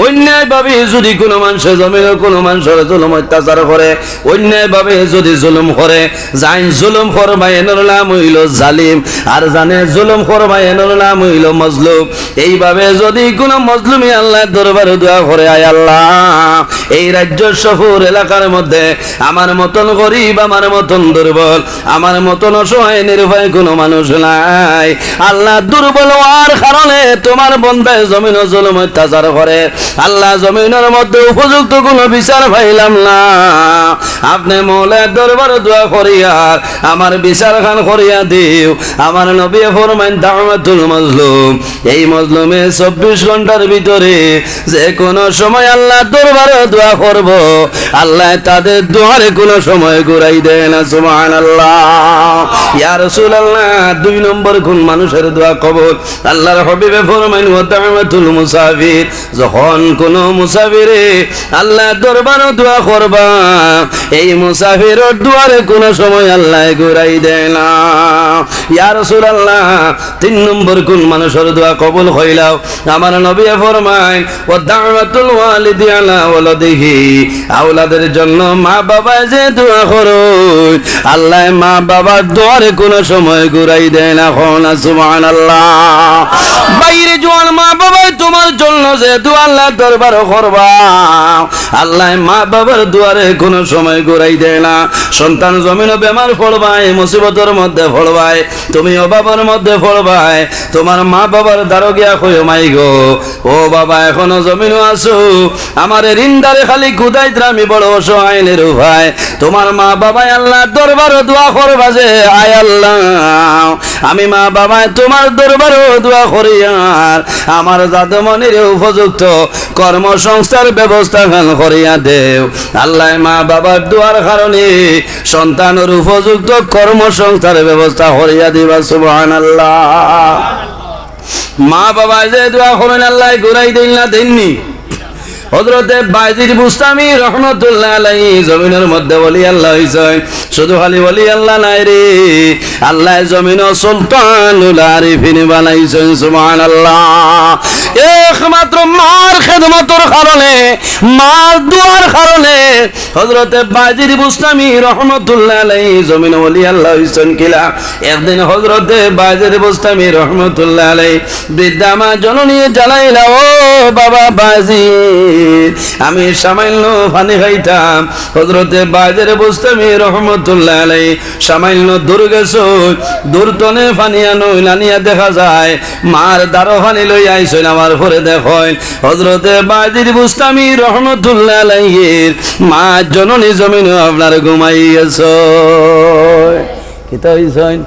অন্যায়ভাবে যদি কোনো মানষে জমিনো কোনো মানষর জুলুম অত্যাচার করে, অন্যায়ভাবে যদি জুলুম করে, যাইন জুলুম করবা এনর নাম অইলো জালিম, আর যানে জুলুম করবা এনর নাম অইলো মজলুম। এইভাবে যদি কোনো মজলুমে আল্লাহর দরবারো দোয়া করে, "আয় আল্লাহ, এই রাজ্য সফর এলাকার মধ্যে আমার মতন গরিব, আমার মতন দুর্বল, আমার মতন অসহায় নিরুপায় কোনো মানুষ নাই। আল্লাহ, দুর্বল অওয়ার কারণে তুমার বন্দায় জমিনো জুলুম অত্যাচার করে। আল্লাহ, জমিনর মধ্যে উপযুক্ত কোনো বিচার পাইলাম না। আপনে মওলার দরবারো দোয়া করিয়ার আমার বিচারখান করিয়া দিও।" আমার নবী ফরমাইন, দাওয়াতুল মজলুম, এই মজলুমে চব্বিশ ঘন্টার ভিতরে যে কোনো সময় আল্লাহর দরবারো দোয়া করবো, আল্লাহ তাদের দুয়ারে কোনো সময় ঘুরাই দেয় না। সুবহানাল্লাহ। ইয়া রাসূলুল্লাহ, দুই নম্বর কোন মানুষর দোয়া কবুল? আল্লাহর হাবিবে ফরমাইন, "ওয়া দাওয়াতুল মুসাফির", যখন কোনো মুসাফিরে আল্লাহর দরবারো দোয়া করবা, এই মুসাফিরর দুয়ারে কোনো সময় আল্লাহ ঘুরাই দেয় না। ইয়া রাসূলুল্লাহ, তিন নম্বর কোন মানুষর দোয়া কবুল অইলো? আমার নবী ফরমাইন, "ওয়া দাওয়াতুল ওয়ালিদি আলা ওয়ালাদিহি", আওলাদের জন্য মা বাবায় যে দোয়া করইন, আল্লাহ মা বাবার দুয়ারে কোনো সময় ঘুরাই দেয় না। কও না সুবহানাল্লাহ। বাইরে জোয়ান মা বাবায় তুমার জন্য যে দোয়া আল্লাহর দরবারো করবা, আল্লাহ মা বাবার দুয়ারে কোনো সময় ঘুরাই দেয় না। সন্তান জমিনো বেমার পড়বায়, মুসিবতর মধ্যে পড়বায়, তুমি অভাবর মধ্যে পড়বায়, তুমার মা বাবার দ্বারো গিয়া কইও, "মাই গো, ও বাবা, এখনো জমিনো আছো, আমারে রিন্দারে খালি কুদাইতরা, আমি বড় অসহায় নিরুপায়।" তুমার মা বাবায় আল্লাহর দরবারো দোয়া করবা যে, "আয় আল্লাহ, আমি মা বাবায় তুমার দরবারো দোয়া করিয়ার আমার জাদুমণিরে উপযুক্ত কর্মসংস্থার ব্যবস্থা খান করিয়া দেও। আল্লায় মা বাবার দোয়ার কারণে সন্তানর উপযুক্ত কর্মসংস্থার ব্যবস্থা করিয়া দিবা। সুবহানাল্লাহ। মা বাবায় যে দোয়া করইন, আল্লায় ঘুরাই দেইন না, দেইননি? হযরতে বায়েজিদ বুস্তামি রহমতুল্লাহ আলাইহি জমিনর মধ্যে ওলি আল্লাহ অইছইন। শুধু খালি ওলি আল্লাহ নায় রে, আল্লায় জমিনো সুলতানুল আরিফিন বানাইছইন। সুবহানাল্লাহ। একমাত্র মার খেদমতর কারণে, মার দোয়ার কারণে হযরতে বায়েজিদ বুস্তামি রহমতুল্লাহ আলাইহি জমিনো ওলি আল্লাহ অইছইন। কিলা, একদিন হযরতে বায়েজিদ বুস্তামি রহমতুল্লাহ আলাইহি বৃদ্ধা মা জননীয়ে জানাইলা, "ও বাবা বায়েজিদ, আমি সামান্য পানি খাইতাম।" হযরতে বায়েজিদ বুস্তামি রহমতুল্লাহ আলাইহি সামান্য দূর গেছইন, দূর তনে পানি আনইন, আনিয়া দেখা যায় মার দারো পানি লইয়া আইছইন। আমার পরে দেখইন হযরতে বায়েজিদ বুস্তামি রহমতুল্লাহ আলাইহির মা জননী জমিনো আপনার ঘুমাই গেছইন। কিতা অইছইন?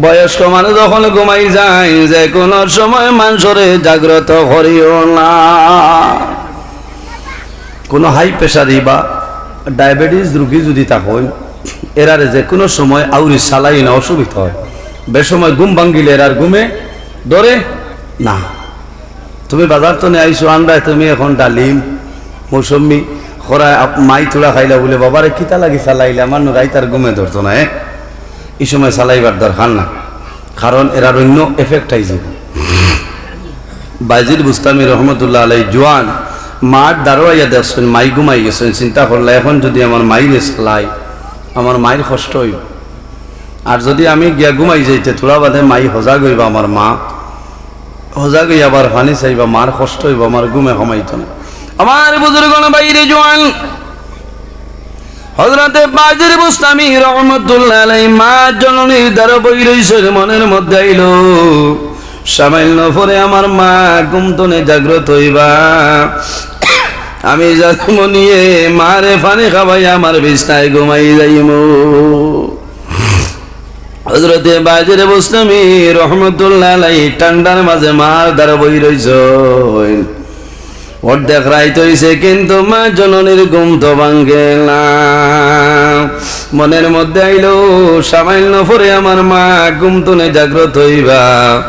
বয়স্ক মানুষ যখন ঘুমাই যাইন, যে কোনো সময় মানষরে জাগ্রত করিও না। কোনো হাই প্রেশারি বা ডায়াবেটিস রুগী যদি থাকইন, এরারে যে কোনো সময় আউরি চালাইন অসুবিধা হয়। বেসময় ঘুম ভাঙ্গিলে এরার ঘুমে ধরে না। তুমি বাজার তনে আইছো, আন্দায় তুমি এখন ডালিম, মৌসুম্বি, খরা, আপ-, মাই তুলা খাইলা বুলে, "বাবারে, কিতা লাগি চালাইলা?" আমার নু রাইত আর ঘুমে ধরতো না, হ্যাঁ? ই সময় চালাইবার দরকার না, কারণ এরার অইন্য এফেক্ট আই যাইবো। বায়েজিদ বুস্তামি রহমতুল্লাহ আলাইহি জোয়ান মার দারো আইয়া দেখছইন, মাই ঘুমাই গেছইন। চিন্তা করলা, "এখন যদি আমার মাইরে চালাই, আমার মাইর কষ্ট অইবো।" আর যদি আমি গিয়া ঘুমাই যাইতে, থুড়া বাদে মাই হজাগ অইবা, আমার মা হজাগ অইয়া আবার পানি চাইবা, মার কষ্ট অইবো, আমার ঘুমে কমাইতো না। আমার বুজুর্গ ভাইরে জোয়ান, হযরতে বায়েজিদ বুস্তামি রহমতুল্লাহ আলাইহি মা জননীর দারো বই রইছইন, মনের মধ্যে আইলো, সামান্য পরে আমার মা ঘুম তনে জাগ্রত অইবা, আমি জাদুমণিয়ে মারে পানি খাওয়াইয়া আমার বিছনায় ঘুমাই যাইমু। হযরতে বায়েজিদ বুস্তামি রহমতুল্লাহ আলাইহি ঠান্ডার মাঝে মার দারো বই রইছইন। অর্ধেক রাইত অইছে, কিন্তু মা জননীর ঘুম তো ভাঙ্গে না। মনের মধ্যে আইলো, সামান্য পরে আমার মা ঘুম তনে জাগ্রত অইবা,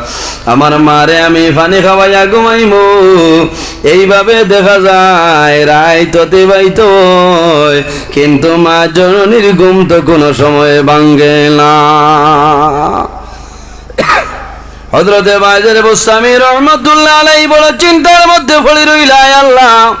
আমার মারে আমি পানি খাওয়াইয়া ঘুমাইমু। এইভাবে দেখা যায় রাইত অতিবাহিত হয়, কিন্তু মা জননীর ঘুম তো কোনো সময় ভাঙ্গে না। হযরতে বায়েজিদ বুস্তামি রহমতুল্লাহ আলাইহি বড় চিন্তার মধ্যে পড়ি রইলা, "আয় আল্লাহ,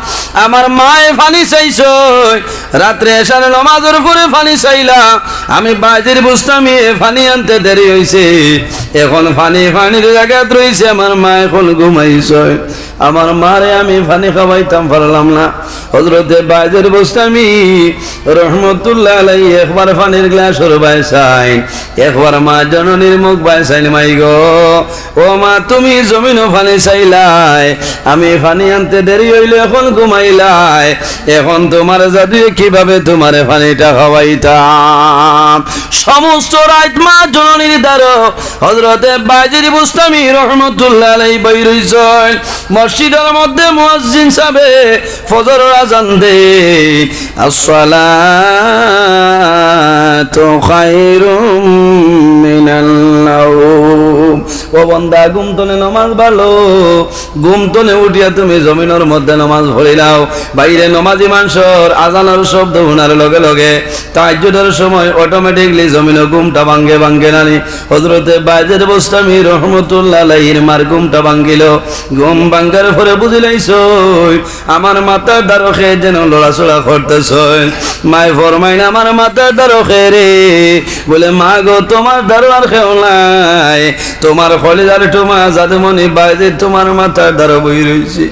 আমার মায়ে পানি চাইছইন, রাত্রে এশার নমাজর পরে পানি চাইলা, আমি বায়েজিদ বুস্তামিয়ে পানি আনতে দেরি অইছে, এখন পানি পানির জাগাত রইছে, আমার মা এখন ঘুমাইছইন।" আমার মারে আমি পানি খাওয়াইতাম পারলাম না। হযরতে বায়েজিদ বুস্তামি রহমতুল্লাহ আলাইহি একবার পানির গ্লাসর বায় চাইন, একবার মা জননীর মুখ বায় চাইন, "মাই গো, ও মা, তুমি জমিনো পানি চাইলায়, আমি পানি আনতে দেরি অইলো, এখন ঘুমাইলায়, এখন তুমার জাদুয়ে কিভাবে তুমারে পানিটা খাওয়াইতাম?" সমস্ত রাইত মা জননীর দারো হযরতে বায়েজিদ বুস্তামি রহমতুল্লাহ আলাইহি বই রইছইন। মসজিদর মধ্যে মুয়াজ্জিন সাবে ফজরর আজান দেইন, "আসসালাতু খায়রুম মিনান নাওম।" ও বন্দা, ঘুম তনে নমাজ ভালো, ঘুম তনে উঠিয়া তুমি জমিনর মধ্যে নমাজ পড়িলাও। বাইরে নমাজি মানষর আজানর শব্দ হুনার লগে লগে তাহাজ্জুদর সময় অটোমেটিকলি জমিনো ঘুমটা ভাঙ্গে, ভাঙ্গে নানি? হযরতে বায়েজিদ বুস্তামি রহমতুল্লাহ আলাইহির মার ঘুমটা ভাঙ্গিলো। ঘুম ভাঙ্গার পরে বুঝিলাইছইন, আমার মাথার দারো কে যেন লড়াচড়া করতেছইন। মায় ফরমাইন, "আমার মাথার দারো কে রে?" বলে, "মা গো, তুমার দারো আর কেউ নাই, তুমার কলিজার টুমা জাদুমণি বায়েজিদ তুমার মাথার দারো বই রইছে।"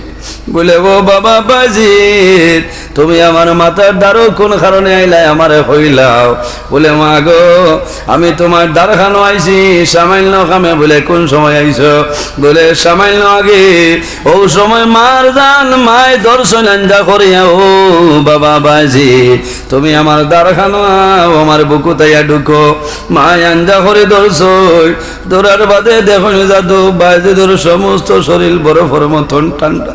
বলে, "ও বাবা বায়েজিদ, তুমি আমার মাথার দ্বারো কোন কারণে আইলায় আমারে কইলাও?" বলে, "মা গো, আমি তুমার দ্বারখানো আইছি সামান্য কামে।" বলে, "কোন সময় আইছো?" বলে, "সামান্য আগে।" অউ সময় মার জান মায় ধরছইন আঞ্জা করিয়া, "ও বাবা বাজি, তুমি আমার দ্বারখানো আও, আমার বুকুত আইয়া ঢুকো।" মায় আঞ্জা করি ধরছইন, ধরার বাদে দেখইন যাদু বাজিদর সমস্ত শরীর বরফর মতন ঠান্ডা।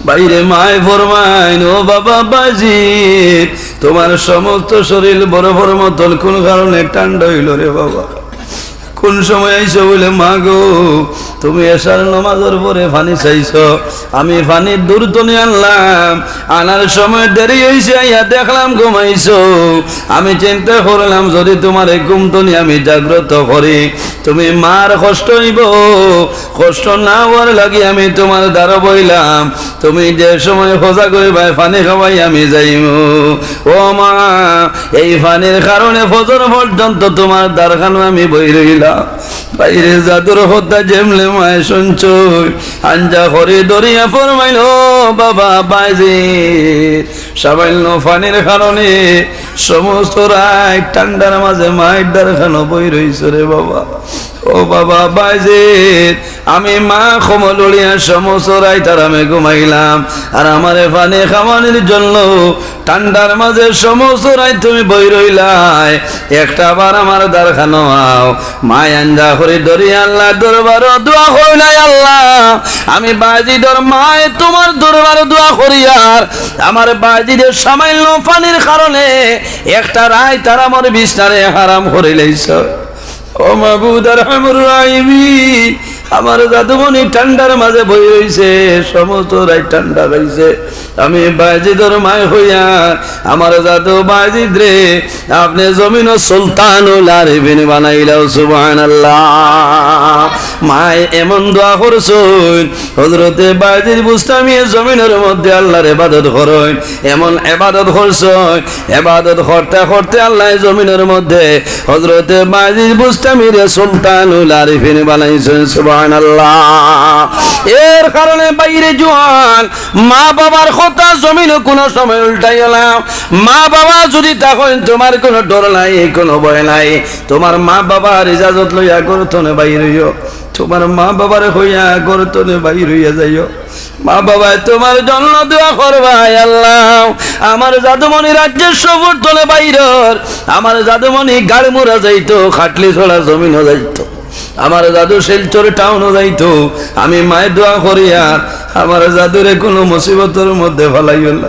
ভাইরে, মায় ফরমাইন, "ও বাবা বাজি, তুমার সমস্ত শরীর বরফর মতন কোন কারণে ঠান্ডা অইলো রে বাবা? কোন সময় আইছো?" বলে, "মা গো, তুমি এশার নামাজর পরে পানি চাইছো, আমি পানি দূর তনে আনলাম, আনার সময় দেরি অইছে, আইয়া দেখলাম ঘুমাইছো। আমি চিন্তা করলাম যদি তুমারে ঘুম তনে আমি জাগ্রত করি, তুমি মার কষ্ট অইবো, কষ্ট না অওয়ার লাগি আমি তুমার দ্বারো বইলাম, তুমি যে সময় সজাগ অইবায় পানি খাওয়াই আমি যাইমু।" ও মা, এই পানির কারণে ফজর পর্যন্ত তুমার দ্বারখানো আমি বই রইলাম। ভাইরে, যাদুর কথা যেমনে মায় শুনছইন, আঞ্জা করি ধরিয়া ফরমাইল, "ও বাবা বাজি, সামান্য পানির কারণে সমস্ত রাইত ঠান্ডার মাঝে মার দ্বারখানো বই রইছো রে বাবা। ও বাবা বাজি, আমি মা কমল উড়িয়া সমস্ত রাইত আরামে ঘুমাইলাম, আর আমারে পানি খাওয়ানির জন্য ঠান্ডার মাঝে সমস্ত রাইত তুমি বই রইলায়, একটা বার আমার দ্বারখানো আও।" মায় আঞ্জা করি ধরিয়া আল্লার দরবারো দোয়া করইন, "আয় আল্লা, আমি বাজিদর মায় তুমার দরবারো দোয়া করিয়ার, আমার বাজিদর সামান্য পানির কারণে একটা রাইত আরামর বিছনারে হারাম করিলাইছো।" ও মাবুদ আরহামুর রাহিমিন, আমার যাদুমণি ঠান্ডার মাঝে বই রইছে, সমস্ত রাইত ঠান্ডা খাইছে। আমি বাজিদর মায় কইয়ার, আমার যাদু বাজিদরে, আপনে জমিনো সুলতানুল আরিফিন বানাইলাও, সুবহানাল্লাহ। মায় এমন দোয়া করছইন, হযরতে বাজিদ বুস্তামিয়ে জমিনর মধ্যে আল্লার ইবাদত করইন, এমন ইবাদত করছইন, ইবাদত করতে করতে আল্লায় জমিনর মধ্যে হযরতে বাজিদ বুস্তামিরে সুলতানুল আরিফিন বানাইছইন, সুবহানাল্লাহ। এর কারণে ভাইরে জোয়ান, মা বাবার কথা জমিনো কুনু সময় উল্টাইও না। মা বাবা যুদি থাকইন, তুমার কুনু ডর নাই, কুনু ভয় নাই। তুমার মা বাবার ইজাজত লইয়া ঘর তনে বাইর অইও। তুমার মা বাবারে কইয়া ঘর তনে বাইর অইয়া যাইও। মা বাবায় তুমার জন্য দোয়া করবা, "আয় আল্লা, আমার যাদুমণি রাজ্যর সফর তনে বাইরর, আমার যাদুমণি গাড়মুরা যাইতো, খাটলিছড়া জমিনো যাইতো, আমার যাদু শিলচর টাউনো যাইতো, আমি মায় দোয়া করিয়ার আমার যাদুরে কুনু মুসিবতর মধ্যে ফালাইও না।"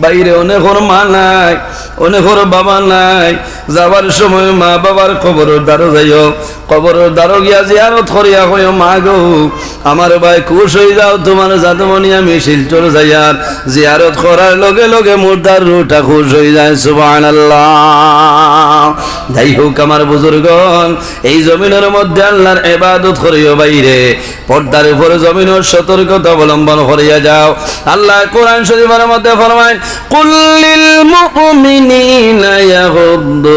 ভাইরে, অনেকর মা নাই, অনেকর বাবা নাই, যাবার সময় মা বাবার কবরর দ্বারো যাইও, কবরর দ্বারো গিয়া জিয়ারত করিয়া কইও, "মা গো, আমার বায় খুশ অইযাও, তুমার যাদুমণি আমি শিলচর যাইয়ার।" জিয়ারত করার লগে লগে মুর্দার রুহটা খুশ অইযায়। সুবহানাল্লাহ। যাই হোক, আমার বুজুর্গন, এই জমিনর মধ্যে আল্লার ইবাদত করিও ভাইরে, পর্দার উপরে জমিনর সতর্কতা অবলম্বন করিয়া যাও। আল্লায় কোরআন শরীফর মধ্যে ফরমাইন, "কুল্লিল মুমিনিনা ইয়াগুদ্দু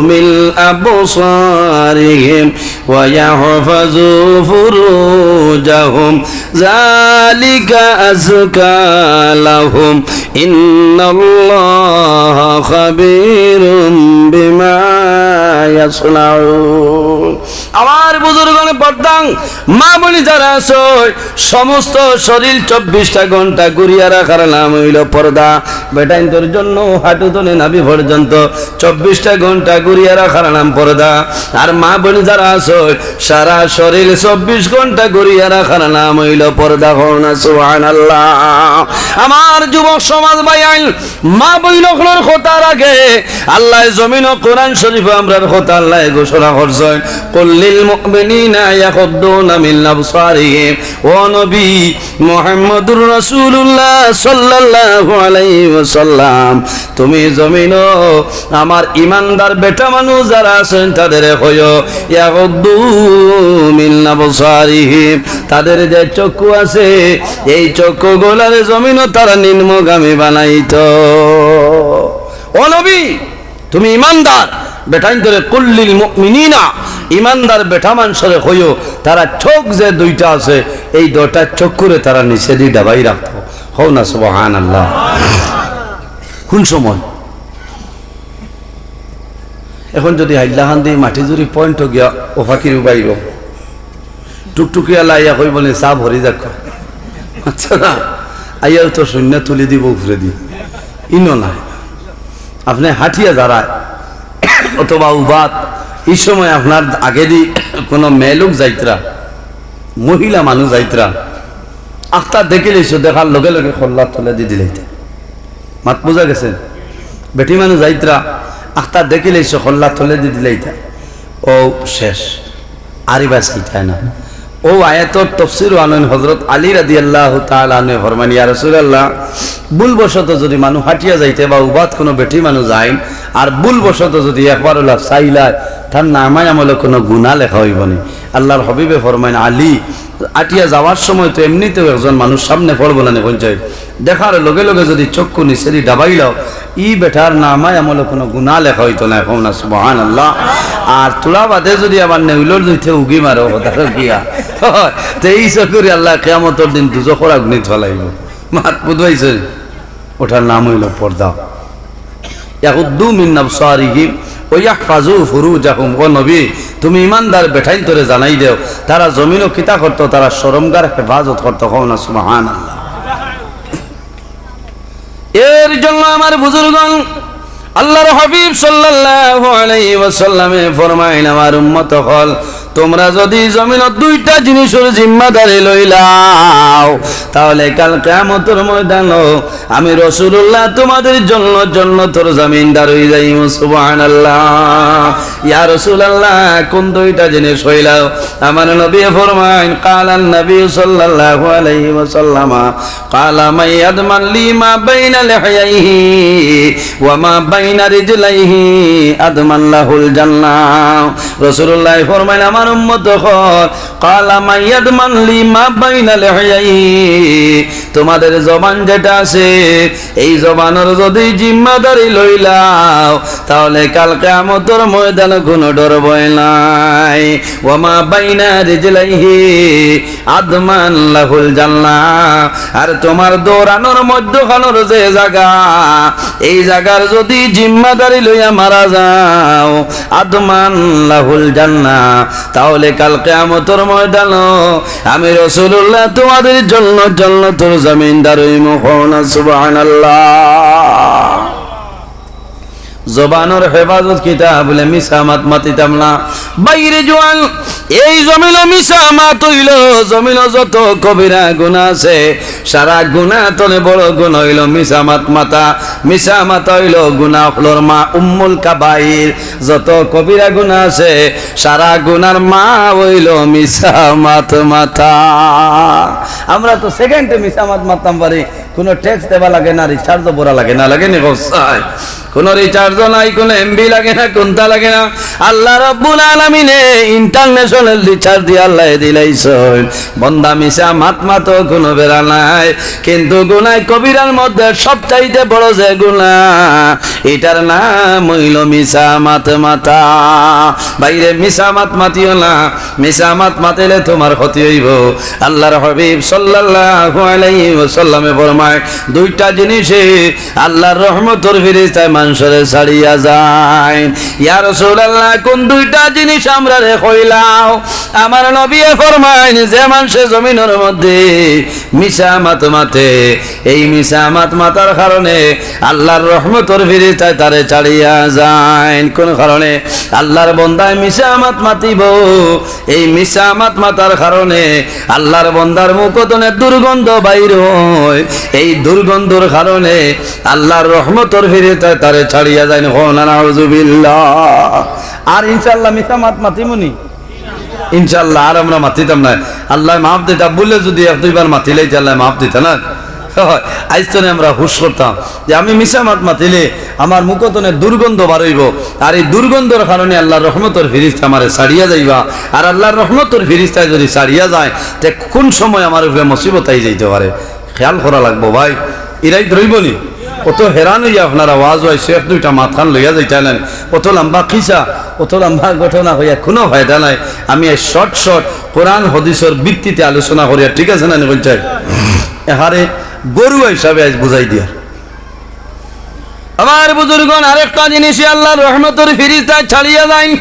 মিন আবসারিহিম ওয়া ইয়াহফাযু ফুরুজাহুম, যালিকা আযকা লাহুম, ইন্নাল্লাহা খাবীরুম বিমা ইয়াসনাউন।" আমার বুজুর্গনে পর্দাং মা বইন যারা আছো, সমস্ত শরীর চব্বিশটা ঘন্টা ঘুরিয়া রাখার নাম অইলো পর্দা। বেটাইন্তর জন্য হাঁটু তনে নাভি পর্যন্ত চব্বিশটা ঘন্টা ঘুরিয়া রাখার নাম পর্দা। আর মা বইন যারা আছো, সারা শরীর চব্বিশ ঘন্টা ঘুরিয়া রাখার নাম অইলো পর্দা। কও না সুবহানাল্লাহ। আমার যুবক সমাজ ভাইয়াইন, মা বইন অকলর কথার আগে আল্লায় জমিনো কোরআন শরীফো আমরার কথা আল্লায় ঘোষণা করছইন, "কুল্লিল মুমিনিনা ইয়াগুদ্দু মিন আবসারিহিম।" ও নবী মুহাম্মদুর রাসূলুল্লাহ সাল্লাল্লাহু আলাইহি ওয়াসাল্লাম, তুমি জমিনো আমার ইমানদার বেটা মানুষ যারা আছইন তাদেরে কইও, "ইয়াগুদ্দু মিন আবসারিহিম।" তাদের যে চক্ষু আছে, এই চক্ষুগুলারে জমিনো তারা নিম্নগামী বানাইতো। ও নবী, তুমি ইমানদার বেটাইন্তরে, "কুল্লিল মুমিনিনা", ইমানদার বেটা মানষরে কইও, তারা চোখ যে দুইটা আছে, এই দুইটা চক্ষুরে তারা নিচেদি দাবাই রাখতো। কও না সুবহানাল্লাহ। কোন সময়? এখন যদি হাইলাকান্দি মাটিজুরি পয়েন্টো গিয়া ও ফকির বাইরো, টুকটুকি আলা আইয়া কইবো নি, "চা ভরি যাক।" আচ্ছা না, আইয়াও তো শূন্য তুলি দিব উপরেদি। ইনো না, আপনে হাটিয়া যারা অথবা উবাত, ই সময় আপনার আগেদি কোনো মেয়েলোক যাইতরা, মহিলা মানুষ যাইতরা, আখতা দেখিলাইছো, দেখার লগে লগে কল্লা তলেদি দিলাইতা। মাত বুঝা গেছে? বেটি মানুষ যাইতরা, আখতা দেখিলাইছো, কল্লা তলেদি দিলাইতা। ও শেষ, আর ইবা চাইতায় না। ও আয়াতর তফসির আনইন হযরত আলী রাদিয়াল্লাহু তাআলা আনহু ফরমাইন, "ইয়া রাসূলুল্লাহ, ভুলবশত যদি মানুষ হাটিয়া যাইতে বা উবাত কোনো বেটি মানুষ যাইন, আর ভুলবশত যদি একবার ওলা চাইলায়, তার নামায় আমলে কোনো গুনাহ লেখা অইবো নি?" আল্লাহর হাবিবে ফরমাইন, "আলী, আটিয়া যাওয়ার সময় তো এমনিতেও একজন মানুষ সামনে পড়বো না নি, কোন চাই? দেখার লগে লগে যদি চক্ষু নিচেদি ডাবাইলাও, ই বেটার নামায় আমলে কোনো গুনাহ লেখা অইতো না।" কও না সুবহানাল্লাহ। আর থুড়া বাদে যদি আবার নেউলর দুইতে উগি মারো, কথা গিয়া, তে ই চকুরে আল্লাহ কিয়ামতর দিন দুজখর আগুনিত ফালাইবো। মাত বুঝাইছে? ওটার নাম অইলো পর্দা। ইয়াগুদ্দু মিন আবসারিহিম ওয়া ইয়াহফাজু ফুরুজাহুম। ও নবী, তুমি ইমানদার বেটাইন্তরে জানাই দেও, তারা জমিনো কিতা করতো, তারা শরমগার হেফাজত করতো। কও না সুবহানাল্লাহ। এর জন্য আমার বুজুর্গণ, আল্লাহর হাবিব সাল্লাল্লাহু আলাইহি ওয়াসাল্লামে ফরমাইন, "আমার উম্মত অকল, তোমরা যদি জমিনো দুইটা জিনিসর জিম্মাদারি লইলাও, তাহলে কাল কিয়ামতর ময়দানো আমি রাসূলুল্লাহ তোমাদের জন্য জন্নতর জামিনদার অই যাইমু।" সুবহানাল্লাহ। ইয়া রাসূলুল্লাহ, কোন দুইটা জিনিস অইলাও? আমার নবী ফরমাইন, قال النبي صلى الله عليه وسلم، قال من يضمن لي ما بين لحييه وما بين رجليه أضمن له الجنة। রাসূলুল্লাহ ফরমাইন, "আমার উম্মত অকল, قال من يضمن لي ما بين لحييه, তোমাদের জবান যেটা আছে, এই জবানর যদি জিম্মাদারি লইলাও, তাহলে কাল কিয়ামতর ময়দানো কোনো ডর ভয় নাই।" وما بين رجليه أضمن له الجنة। আর তোমার দৌড়ানোর মধ্যখানোর যে জাগা, এই জাগার যদি জিম্মাদারি লইয়া মারা যাও, أضمن له الجنة, তাহলে কাল কিয়ামতর ময়দানো আমি রাসূলুল্লাহ তোমাদের জন্য জন্নতর জামিনদার অইমু। কও না সুবহানাল্লাহ। জবানর হেফাজত কিতা? বলে, "মিছা মাত মাতিতাম না।" বাইরে জোয়ান, এই জমিনো মিছা মাত অইলো, জমিনো যত কবিরা গুনাহ আছে, সারা গুনাহ তনে বড় গুনাহ অইলো মিছা মাত মাতা। মিছা মাতা অইলো গুনাহ অকলর মা, উম্মুল কাবাইর। যত কবিরা গুনাহ আছে, সারা গুনার মা অইলো মিছা মাত মাতা। আমরা তো সেকেন্ডে মিছা মাত মাততাম পারি, কোনো ট্যাক্স দেওয়া লাগে না, রিচার্জও ভরা লাগে না, লাগে নি? কও চাই। কোনো রিচার্জও নাই, কোনো এমবি লাগে না, কোনটা লাগে না। আল্লাহ রাব্বুল আলামিনে ইন্টারন্যাশনাল রিচার্জ দিয়া আল্লাহ দিলাইছইন। বন্দা মিছা মাত মাতো, কোনো বেড়া নাই, কিন্তু গুনাহ কবিরার মধ্যে সবচাইতে বড় যে গুনাহ, এটার নাম অইলো মিছা মাত মাতা। বাইরে মিছা মাত মাতিও না। মিছা মাত মাতিলে তোমার ক্ষতি অইবো। আল্লাহর হাবিব সাল্লাল্লাহু আলাইহি ওয়াসাল্লামে ফরমায়, দুইটা জিনিসে আল্লাহর রহমতর ফিরিস্তায় মানষরে ছাড়িয়া যাইন। ইয়া রাসূলুল্লাহ, কোন দুইটা জিনিস আমরারে কইলাও? আমার নবীয়ে ফরমাইন, যে মানষে জমিনর মধ্যে মিছা মাত মাতে, এই মিছা মাত মাতার কারণে আল্লাহর রহমতর ফিরিস্তায় তারে ছাড়িয়া যাইন। কোন কারণে? আল্লাহর বন্দায় মিছা মাত মাতিবো, এই মিছা মাত মাতার কারণে আল্লাহর বন্দার মুখ তনে দুর্গন্ধ বাইর হয়, এই দুর্গন্ধর কারণে আল্লাহর রহমতর ফিরিস্তায় তারে ছাড়িয়া যাইন। কও না নাউজুবিল্লাহ। আর ইনশাআল্লাহ মিছা মাত মাতিমুনি। ইনশাআল্লাহ, আর আমরা মাতিতাম না। আল্লায় মাফ দিতা, ভুলে যদি এক দুইবার মাতিলাইতে আল্লায় মাফ দিতা না। আইজ তনে আমরা হুশ করতাম যে আমি মিছা মাত মাতিলে আমার মুখ তনে দুর্গন্ধ বারইবো, আর এই দুর্গন্ধর কারণে আল্লাহর রহমতর ফিরিস্তা আমারে ছাড়িয়া যাইবা, আর আল্লাহর রহমতর ফিরিস্তায় যদি ছাড়িয়া যায়, তে কোন সময় আমার উপরে মুসিবত আই যাইতে পারে। খেয়াল করা লাগবো ভাই, ইরাইত রইবো নি? অত হেরান অইয়া আপনারা ওয়াজো আইছো, এক দুইটা মাতখান লইয়া যাইতা না, অত লম্বা কিসা, অত লম্বা ঘটনা কইয়া কোনো ফায়দা নাই। আমি এই শর্ট শর্ট কোরআন হাদিসর ভিত্তিতে আলোচনা করিয়া, ঠিক আছে না নি? বলছে এহারে গরু হিসাবে আইজ বুঝাই দিয়ার। আমার বুজুর্গণ, আরেকটা জিনিসে আল্লাহর রহমতর ফিরিস্তা ছাড়িয়া যাইন।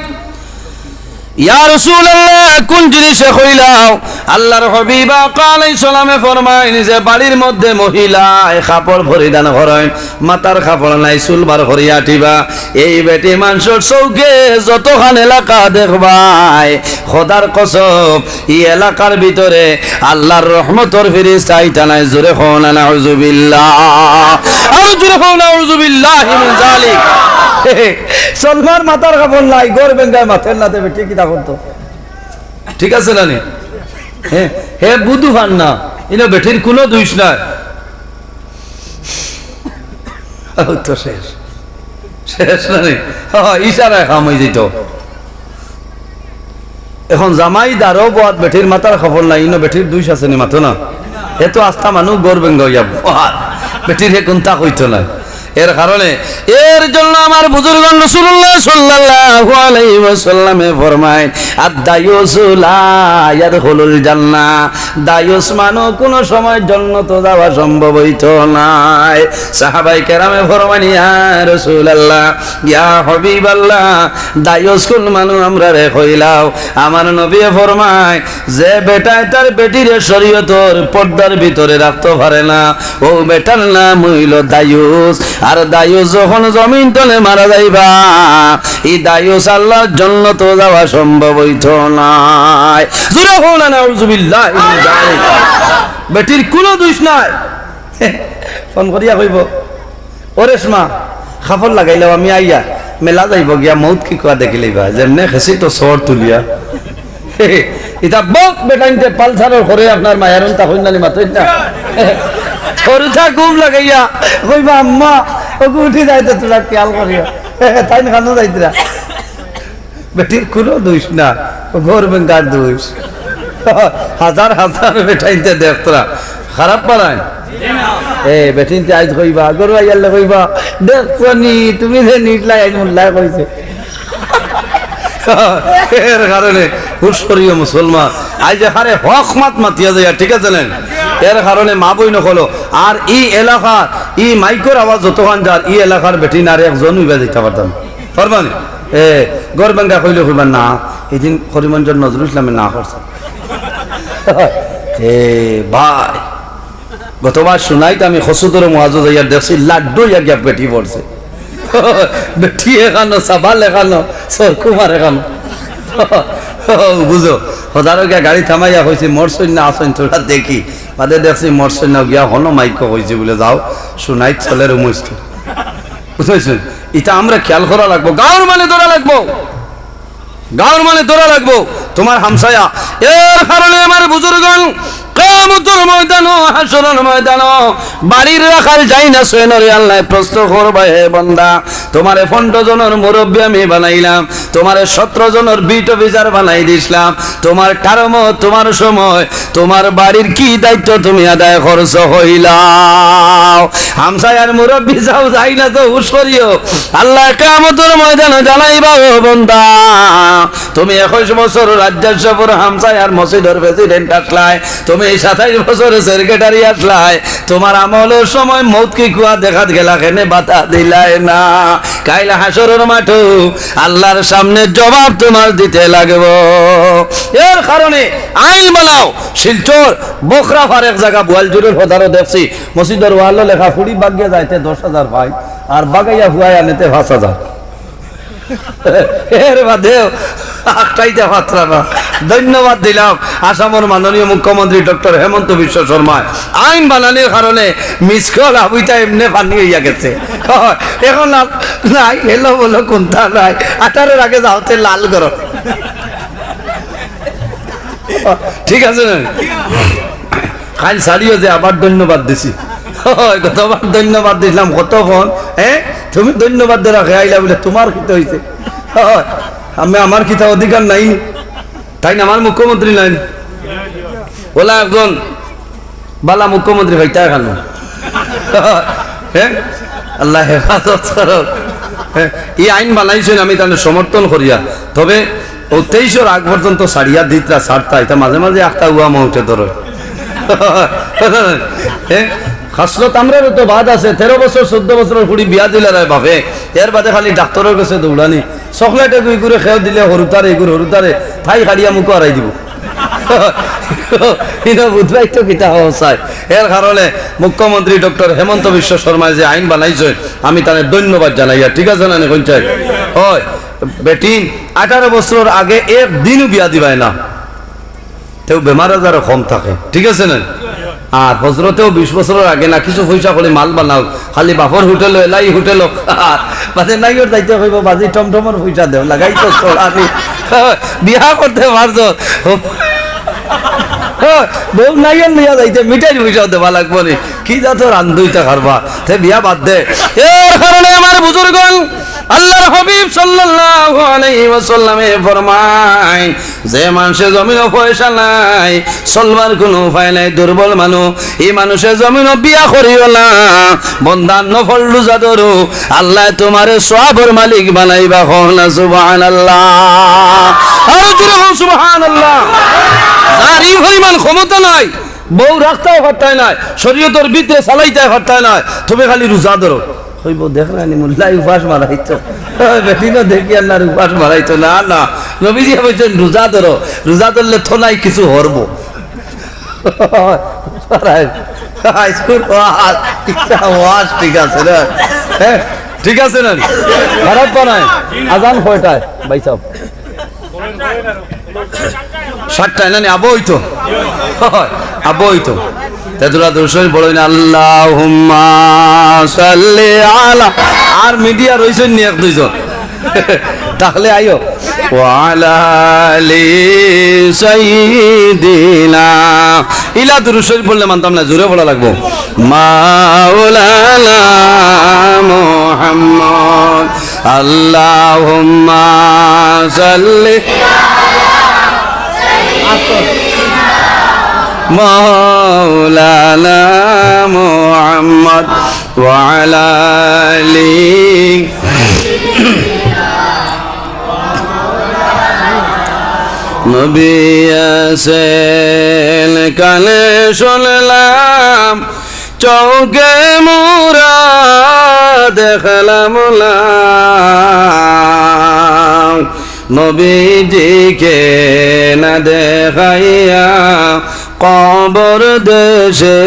ইয়া রাসূলুল্লাহ, কোন জিনিসে কইলাও? আল্লাহর হাবিব আকা আলাইহিস সালামে ফরমাইন যে বাড়ির মধ্যে মহিলায় কাপড় পরিধান করইন, মাথার কাপড় নাই, চুল বার করিয়া আটিবা। এই বেটি মানষর চউখে যতখান এলাকা দেখবায়, খোদার কসম, ই এলাকার ভিতরে আল্লাহর রহমতর ফিরিস্তা আইতা নায়। জোরে কও না নাউজুবিল্লাহ, আরো জোরে কও নাউজুবিল্লাহি মিন যালিক। সলমার মাথার কাপড় নাই, গর বেঙ্গায় মাথের নাতে বেটি কিতা করতো? ঠিক আছে না নি? হে, হে বুধু ফান না, ইনো বেটির কোনো দুষ নাই। ও তো শেষ, শেষ না নি? হ, ইশারায় কাম অই যাইতো। এখন জামাই দারো বওয়াত বেটির মাথার কাপড় নাই, ইনো বেটির দুষ আছে নি? মাতো না। এ তো আস্তা মানুষ গর বেঙ্গা অইয়া বওয়াত, বেটির হে কুন্তা কইতো না। এর কারণে, এর জন্য আমার বুজুর্গণ রাসূলুল্লাহ সাল্লাল্লাহু আলাইহি ওয়াসাল্লামে ফরমাইন, "আদ-দায়ুসু লা ইয়াদখুলুল জান্নাহ।" দায়ুস মানুষ কোনো সময় জন্নতো যাওয়া সম্ভব অইতো নায়। সাহাবায়ে কেরামে ফরমাইন, "ইয়া রাসূলুল্লাহ, ইয়া হাবিবাল্লাহ, দায়ুস কোন মানুষ আমরারে কইলাও?" আমার নবীয়ে ফরমাইন, যে বেটায় তার বেটিরে শরীয়তর পর্দার ভিতরে রাখতো পারে না, অউ বেটার নাম অইলো দায়ুস। আর দায়ুস যখন জমিন তলে মারা যাইবা, ই দায়ুস আল্লাহর জন্নতো যাওয়া সম্ভব অইতো নায়। জোরে কও না নাউজুবিল্লাহি মিন যালিক। বেটির কোনো দুষ নাই। ফোন করিয়া কইবো, "ও রেশমা, কাপড় লাগাইলাও, আমি আইয়া, মেলা যাইবো গিয়া, মউত কি কুয়া দেখিলাইবা, যেমনে খেছি তো সর তুলিয়া।" ইতা বউত বেটাইন্তে পালসারর করে আপনার মায়ারুন তা কইন না নি, মাতইন না। সরুতা ঘুম লাগাইয়া কইবা, "আম্মা, ওগু উঠি যাইতে তোরা খেয়াল করিও।" তাইন কানো যাইতরা। বেটির কোনো দুষ না, গর বেঙ্গার দুষ। হাজার হাজার বেটাইন্তে দেখতরা, খারাপ পালাইন। এ, বেটিন্তে আইজ কইবা, গরু আইয়ালে কইবা, "দেখছো নি, তুমি যে নিটলাই আইজ মোল্লায় কইছে।" এর কারণে হুশ করিও মুসলমান, আইজ এখানে হক মাত মাতিয়া যাইয়া, ঠিক আছে না? এর কারণে মা বইন অকল, আর ই এলাকার, ই মাইকর আওয়াজ যতখান যার, ই এলাকার বেটিন আর একজন উইবা যাইতা পারতাম, পারবা নি? এ, গর বেঙ্গা কইলে কইবা না, এদিন করিমগঞ্জর নজরুল ইসলামে না করছে। এ ভাই, গতবার শুনাইতে আমি খসুদর মহাজো যাইয়া দেখছি, লাড্ডু ইয়া গিয়া বেটি পড়ছে। বেটি এখানো, সাবাল এখানো, সরকুমার এখানো। বুঝো, হদারো গিয়া গাড়ি থামাইয়া কইছি, "মরছইন না আছইন, তোরা দেখি।" বাদে দেখছি মরছইন না, গিয়া হনো মাইকো কইছে বলে, "যাও, শুনাইত চলের মুস্ত।" বুঝছইন? ইটা আমরা খেয়াল করা লাগবো, গাঁওর মানে ধরা লাগবো। গাঁওর মানে ধরা লাগবো, তোমার হামসায়া। এর কারণে আমার বুজুর্গণ, কিয়ামতর ময়দানো, হাশরর ময়দানো, বাড়ির রাখাল যাই না সৈনরে আল্লায় প্রশ্ন করবা, "হে বান্দা, তোমারে পনেরো জনর মুরব্বি আমি বানাইলাম, তোমারে সতেরো জনর বিট অফিসার বানাই দিছলাম, তোমার টার্ম, তোমার সময়, তোমার বাড়ির কি দায়িত্ব তুমি আদায় করছো কইলাও?" হামসায়ার মুরব্বি যাও, যাই না তো হুশ করিও। আল্লায় কিয়ামতর ময়দানো জানাইবা, "ও বান্দা, তুমি একুশ বছর রাজশাহীপুর হামসায়ার মসজিদর প্রেসিডেন্ট আছলায়, তুমি সাতাইশ বছর সেক্রেটারি আছলায়, তোমার আমলর সময় মউত কি কুয়া দেখাত গেলা, কেনে বাধা দিলায় না?" কাইল হাশরর মাঠো আল্লাহর সামনে জবাব তোমার দিতে লাগবো। এর কারণে আইন বানাও, শিলচর, বখরা ফারেক জাগা, বোয়ালজুড়ের হদারো দেখছি, মসজিদর ওয়ালো লেখা, "ফুড়ি বাগিয়া যাইতে দশ হাজার পাই, আর বাগাইয়া হুয়াই আনেতে পাঁচ হাজার।" এর বাদেও আটকাইতে পারতরা না। ধন্যবাদ দিলাম আসামর মাননীয় মুখ্যমন্ত্রী ডক্টর হেমন্ত বিশ্ব শর্মায়। আইন বানানির কারণে মিস কল আবুইতা এমনে পানি অইয়া গেছে। এখন আর নাই, এলো বলো কোনটা নাই। আঠারোর আগে যাওতে লাল করো। ঠিক আছে না? কাইল ছাড়িও যে আবার ধন্যবাদ দিছি। হয়, গতবার ধন্যবাদ দিছিলাম, কতক্ষণ, হ্যাঁ? তুমি ধন্যবাদ দিয়ে রাখে আইলা বলে, "তোমার কিতা হইছে?" হয়, আমি, আমার কিতা অধিকার নাই নি? তাইন আমার মুখ্যমন্ত্রী নাই নি? ওলা একজন বালা মুখ্যমন্ত্রী হইতা কেন? হ্যাঁ? আল্লাহ হেফাজত করো। হ্যাঁ? এই আইন বানাইছেন, আমি তাহলে সমর্থন করিয়া। তবে ও তেইশর আগ পর্যন্ত ছাড়িয়া দিতরা ছাড়তা, এটা মাঝে মাঝে একটা উয়া মৌতে ধরে। হ্যাঁ? খাসলত আমরারও তো বাদ আছে, তেরো বছর, চৌদ্দ বছরর ফুড়ি বিয়া দিলার বাপে, এর বাদে খালি ডাক্তরর গেছে দৌড়ানি। চকলেট এগু ইগুরে খেও দিলে হরুতারে, ইগুর হরুতারে, থাই কাড়িয়া মুখো হারাই দিব। ইনো বুঝবাই তো কিতা অবস্থায়। এর কারণে মুখ্যমন্ত্রী ডক্টর হিমন্ত বিশ্ব শর্মায় যে আইন বানাইছইন, আমি তারে ধন্যবাদ জানাইয়ার, ঠিক আছে না নি? কইন চাই? অয়, বেটিন আঠারো বছরর আগে এক দিনও বিয়া দিবায় না। তেউ বেমার আজারও কম থাকে, ঠিক আছে না? আর হজরতেও বিশ বছরর আগে না কিছু পয়সা করি মাল বানাও, খালি বাপর হোটেলো, এলাই হোটেলো, আর বাদে নাইওর যাইতে কইব, "বাজি টমটমর পয়সা দেও, লাগাই তো চড়ানি।" বিয়া করতে পারছো? বউ নাইওর লইয়া যাইতে মিঠাইর পয়সাও দেওয়া লাগবো নি। কি জাত রান্ধইতা খারবা? তে বিয়া বাদ দে। এর কারণে আমার বুজুর্গণ, আল্লাহর হাবিব সাল্লাল্লাহু আলাইহি ওয়াসাল্লামে ফরমায়, যে মানষে জমিনো পয়সা নাই, চলবার কুনু উপায় নাই, দুর্বল মানুষ, ই মানষে জমিনো বিয়া করিও না, বন্দা নফল রোজা ধরো, আল্লায় তুমারে সওয়াবর মালিক বানাইবা। কও না সুবহানাল্লাহ। আরো জোরে কও সুবহানাল্লাহ। যার ই পরিমাণ ক্ষমতা নাই, বউ রাখতায় পারতায় নায়, শরীয়তর ভিতরে চালাইতায় পারতায় নায়, তুমি খালি রোজা ধরো। কইব, "দেখরায়নি, মোল্লায় উপাস মারাইতো, বেটিনও দেখি আল্লাহর উপাস মারাইতো।" না, না, নবীজিয়ে কইছইন, "রোজা ধরো, রোজা ধরলে তো নাই কিছু হরবো।" আইজকুর ওয়াজ, ইচ্ছা ওয়াজ, ঠিক আছে না? হ্যাঁ, ঠিক আছে না? খারাপ বানায়। আজান কয়টায়, ভাই সাহেব? সাতটায় না নি? আবো অইতো। অয়, আবো অইতো। তে দুরূদ শরীফ পড়ইন না, "আল্লাহুম্মা সাল্লি আলা।" আর মিডিয়া রইছইন নি এক দুইজন? তাইলে আইও। "ওয়া আলা আলি সাইয়্যিদিনা।" ইলা দুরূদ শরীফ পড়লে মানতাম না, জোরে পড়া লাগবো। "মাওলানা মুহাম্মদ।" আল্লাহুম্মা সাল্লি মাওলানা মুহাম্মদ ওয়া আলা আলি। নবী আছেন কানে শুনলাম, চউখে মুরা দেখলাম না, নবীজিকে না দেখাইয়া কবর দেশে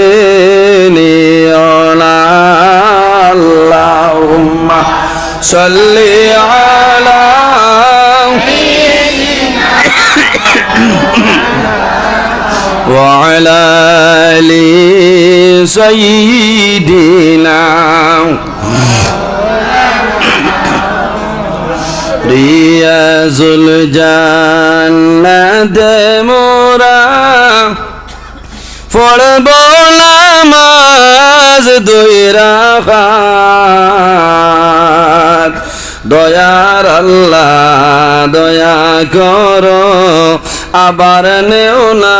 নিও না। আল্লাহুম্মা সাল্লি আলা ওয়া আলা আলি সাইয়্যিদিনা। রিয়াজুল জান্নাত মোরা পড়ব নামাজ দুই রাকাত। দয়ার আল্লাহ দয়া করো, আবার নেও না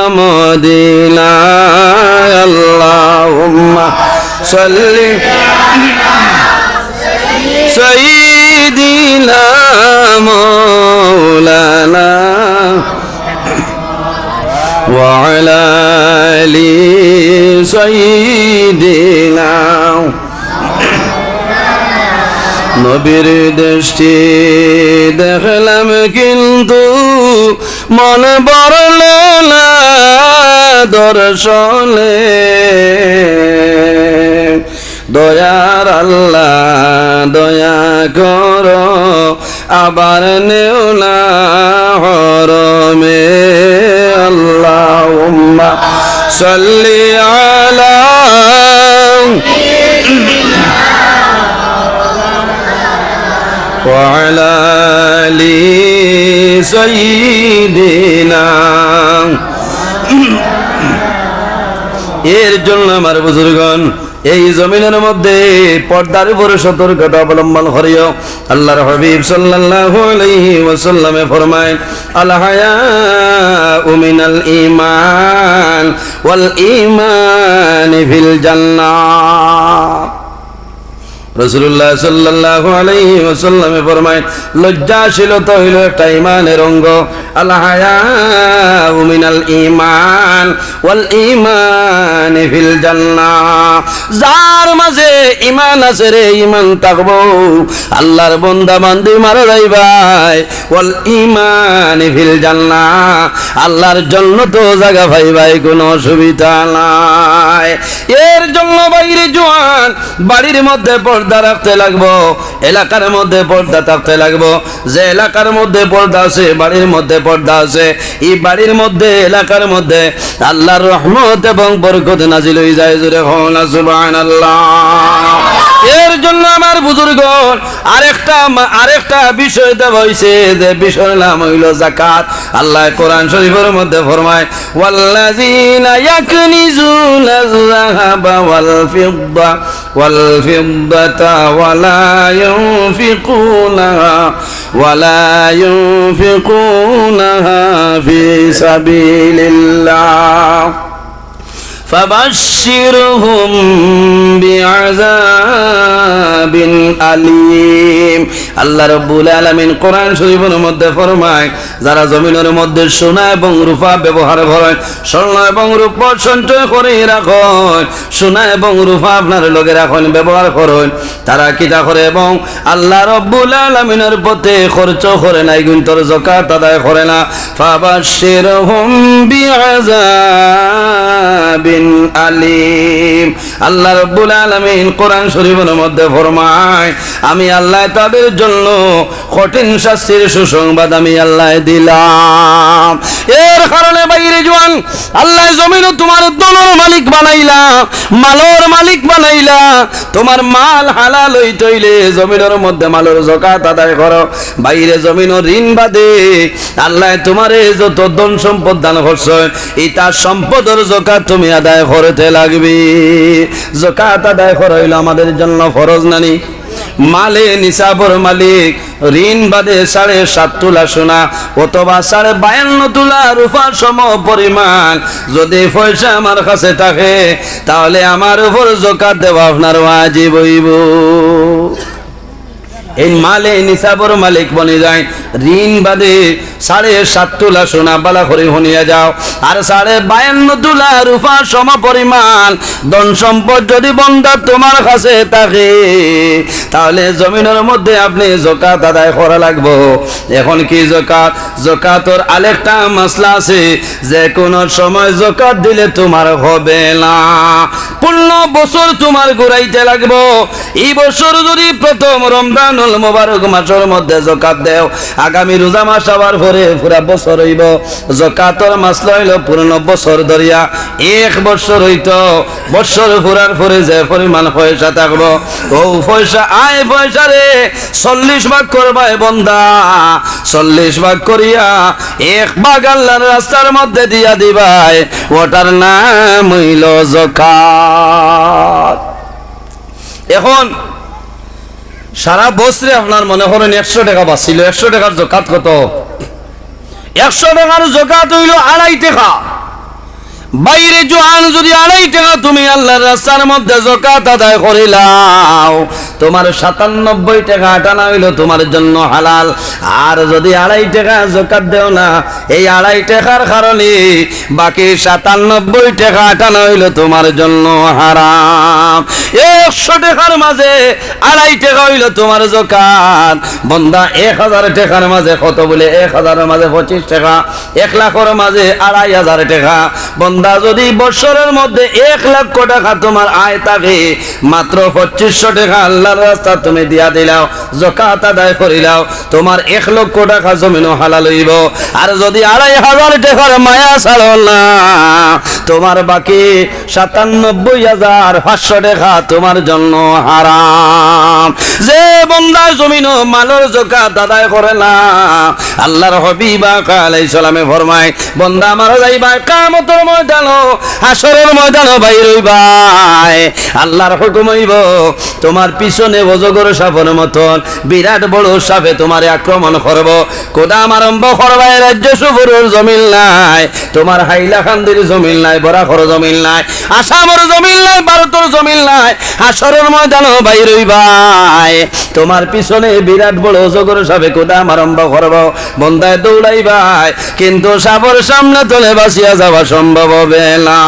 মদিনায়। আল্লাহুম্মা সাল্লি সাইয়্যিদিনা মাওলানা ওয়া আলা আলি সাইয়্যিদিনা। নবীর দেশটি দেখলাম কিন্তু মন ভরল না দর্শনে। দয়ার আল্লাহ দয়া করো, আবার নেও না হরমে। আল্লাহুম্মা সাল্লি আলা ওয়া আলা আলি সাইয়্যিদিনা। এর জন্য আমার বুজুর্গণ, এই জমিনের মধ্যে পর্দার উপরে সতর্কতা অবলম্বন করিও। আল্লাহর হাবিব সাল্লাল্লাহু আলাইহি ওয়াসাল্লামে ফরমায়, "আল হায়াউ মিনাল ঈমান, ওয়াল ঈমান ফিল জান্নাহ।" রাসূলুল্লাহ সাল্লাল্লাহু আলাইহি ওয়াসাল্লামে ফরমায়, লজ্জাশীলতা অইলো একটা ইমানের অঙ্গ। আল হায়াউ মিনাল ইমান ওয়াল ইমান ফিল জান্নাহ। যার মাঝে ইমান আছে রে, ইমান থাকবো, আল্লাহর বন্দা বান্দি মারা যাইবায়, ওয়াল ইমান ফিল জান্নাহ, আল্লাহর জন্নতো জাগা পাইবায়, কোনো অসুবিধা নাই। এর জন্য বাইরে জোয়ান বাড়ির মধ্যে পর্দা রাখতে লাগবো, এলাকার মধ্যে পর্দা থাকতে লাগবো। যে এলাকার মধ্যে পর্দা আছে, বাড়ির মধ্যে পর্দা আছে, এই বাড়ির মধ্যে, এলাকার মধ্যে আল্লাহর রহমত এবং বরকত নাজিল অই যায়। জোরে কও না সুবহানাল্লাহ। এর জন্য আমার বুজুর্গণ আরেকটা মা-, আরেকটা বিষয় দেওয়া অইছে, যে বিষয়র নাম অইলো যাকাত। আল্লাহ কোরআন শরীফের মধ্যে ফরমায়, ওয়াল্লাযীনা ইয়াকনিজুনায যাহাবা ওয়াল ফিদ্দা ওয়াল ফিদ্দাতা ওয়ালা ইউনফিকুনাহা, ওয়ালা ইউনফিকুনাহা ফি সাবিলিল্লাহ। ফাবাশশিরহুম বিআযাবিন আলীম। আল্লাহ রাব্বুল আলামিন কোরআন শরীফের মধ্যে ফরমায়, যারা জমিনের মধ্যে সোনা এবং রূপা ব্যবহার করইন, স্বর্ণ এবং রূপ সঞ্চয় করি রাখইন, সোনা এবং রূপা আপনার লগে রাখইন, ব্যবহার করইন, তারা কিতা করে এবং আল্লাহ রাব্বুল আলামিনের পথে খরচ করে না, ইগুইন্তর যাকাত আদায় করে না। ফাবাশশিরহুম বিআযাবিন আলীম। আল্লাহ রাব্বুল আলামিন কোরআন শরীফের মধ্যে ফরমায়, আমি আল্লাহ তাদের জন্য কঠিন শাস্তির সুসংবাদ আমি আল্লাহ দিলাম। এর কারণে বাইরে জোয়ান, আল্লাহ জমিনও তোমার ধনর মালিক বানাইলা, মালর মালিক বানাইলা, তোমার মাল হালাল অইতে অইলে জমিনর মধ্যে মালর যাকাত আদায় করো। বাইরে জমিনর ঋণ বাদে আল্লাহ তোমারে যত ধন সম্পদ দান করছইন, ইতা সম্পদর যাকাত তুমি আদায় করতে লাগবে। যাকাত আদায় করা অইলো আমাদের জন্য ফরজ নানি? মালে নিসাবর মালিক, ঋণ বাদে সাড়ে সাত তুলা সোনা অথবা সাড়ে বায়ান্ন তুলা রূপা সম পরিমাণ যদি পয়সা আমার কাছে থাকে, তাহলে আমার উপর যাকাত দেওয়া আপনার ওয়াজিব অইবো। এই মালে নিসাবর মালিক বনি যায় ঋণ বাদে সাড়ে সাত তুলা সোনা, বালা করি হুনিয়া যাও, আর সাড়ে বায়ান্ন তুলা রূপা সম পরিমাণ ধন সম্পদ যদি বন্দা তোমার কাছে থাকে, তাহলে জমিনর মধ্যে আপনি যাকাত আদায় করা লাগবো। এখন কি যাকাত? যাকাতর আরেকটা মাসলা আছে, যে কোনো সময় যাকাত দিলে তোমার হবে না, পূর্ণ বছর তোমার ঘুরাইতে লাগবো। এই বছর যদি প্রথম রমজানুল মোবারক মাসর মধ্যে যাকাত দেও, আগামী রোজা মাস আবার পরে পুরা বছর অইবো। যাকাতর মাসলা অইলো পূর্ণ বছর ধরিয়া, এক বছর অইতো, বছর পুরার পরে যে পরিমাণ পয়সা থাকবো, অউ পয়সা, আয় পয়সারে চল্লিশ ভাগ করবায় বন্দা, চল্লিশ ভাগ করিয়া এক ভাগ আল্লাহর রাস্তার মধ্যে দিয়া দিবায়, ওটার নাম অইলো যাকাত। এখন সারা বছরে আপনার মনে করেন একশো টেকা বাঁচিল, একশো টেকার যাকাত কত? একশো টেকার যাকাত অইলো আড়াই টেকা। বাইরে জোয়ান, যদি আড়াই টেকা তুমি আল্লাহর রাস্তার মধ্যে যাকাত আদায় করিলাও, তোমার সাতানব্বই টেকা আটানা অইলো তোমার জন্য হালাল। আর যদি আড়াই টেকা যাকাত দেও না, এই আড়াই টেকার কারণে বাকি সাতানব্বই টেকা আটানা অইলো তোমার জন্য হারাম। একশো টেকার মাঝে আড়াই টেকা অইলো তোমার যাকাত। বন্দা, এক হাজার টেকার মাঝে কত? বলে, এক হাজারর মাঝে পঁচিশ টেকা, এক লাখর মাঝে আড়াই হাজার টেকা। বন্দা, যদি বছরর মধ্যে এক লক্ষ টেকা তোমার আয় থাকে, মাত্র পঁচিশশো টেকা আল্লাহর রাস্তাত তুমি দিয়া দিলাও, যাকাত আদায় করিলাও, তোমার এক লক্ষ টেকা জমিনও হালাল অইবো। আর যদি আড়াই হাজার টেকার মায়া ছাড়ো না, তোমার বাকি সাতানব্বই হাজার পাঁচশো টেকা তোমার জন্য হারাম। যে বন্দা জমিনও মালর যাকাত আদায় করে না, আল্লাহর হাবিব আকা আলাইহিস সালামে ফরমায়, বন্দা মারা যাইবা কিয়ামতর ময়দানো, হাশরর ময়দানো বাইর অইবায়। আল্লাহর হুকুম অইবো, তোমার পিছনে অজগর সাপর মতন বিরাট বড় সাপে তোমারে আক্রমণ করবো। কদম আরম্ভ করবায়, রাজ্য সুপুরর জমিন নাই, তোমার হাইলাকান্দির জমিন নাই, বরাকর জমিন নাই, আসামর জমিন নাই, ভারতর জমিন নাই, হাশরর ময়দানো বাইর অইবায়, তুমার পিছনে বিরাট বড় অজগর সাপে কুদাম আরম্ভ করবো, বন্দায় দৌড়াইবায়, কিন্তু সাপর সামনে তনে বাচিয়া যাওয়া সম্ভব হবে না।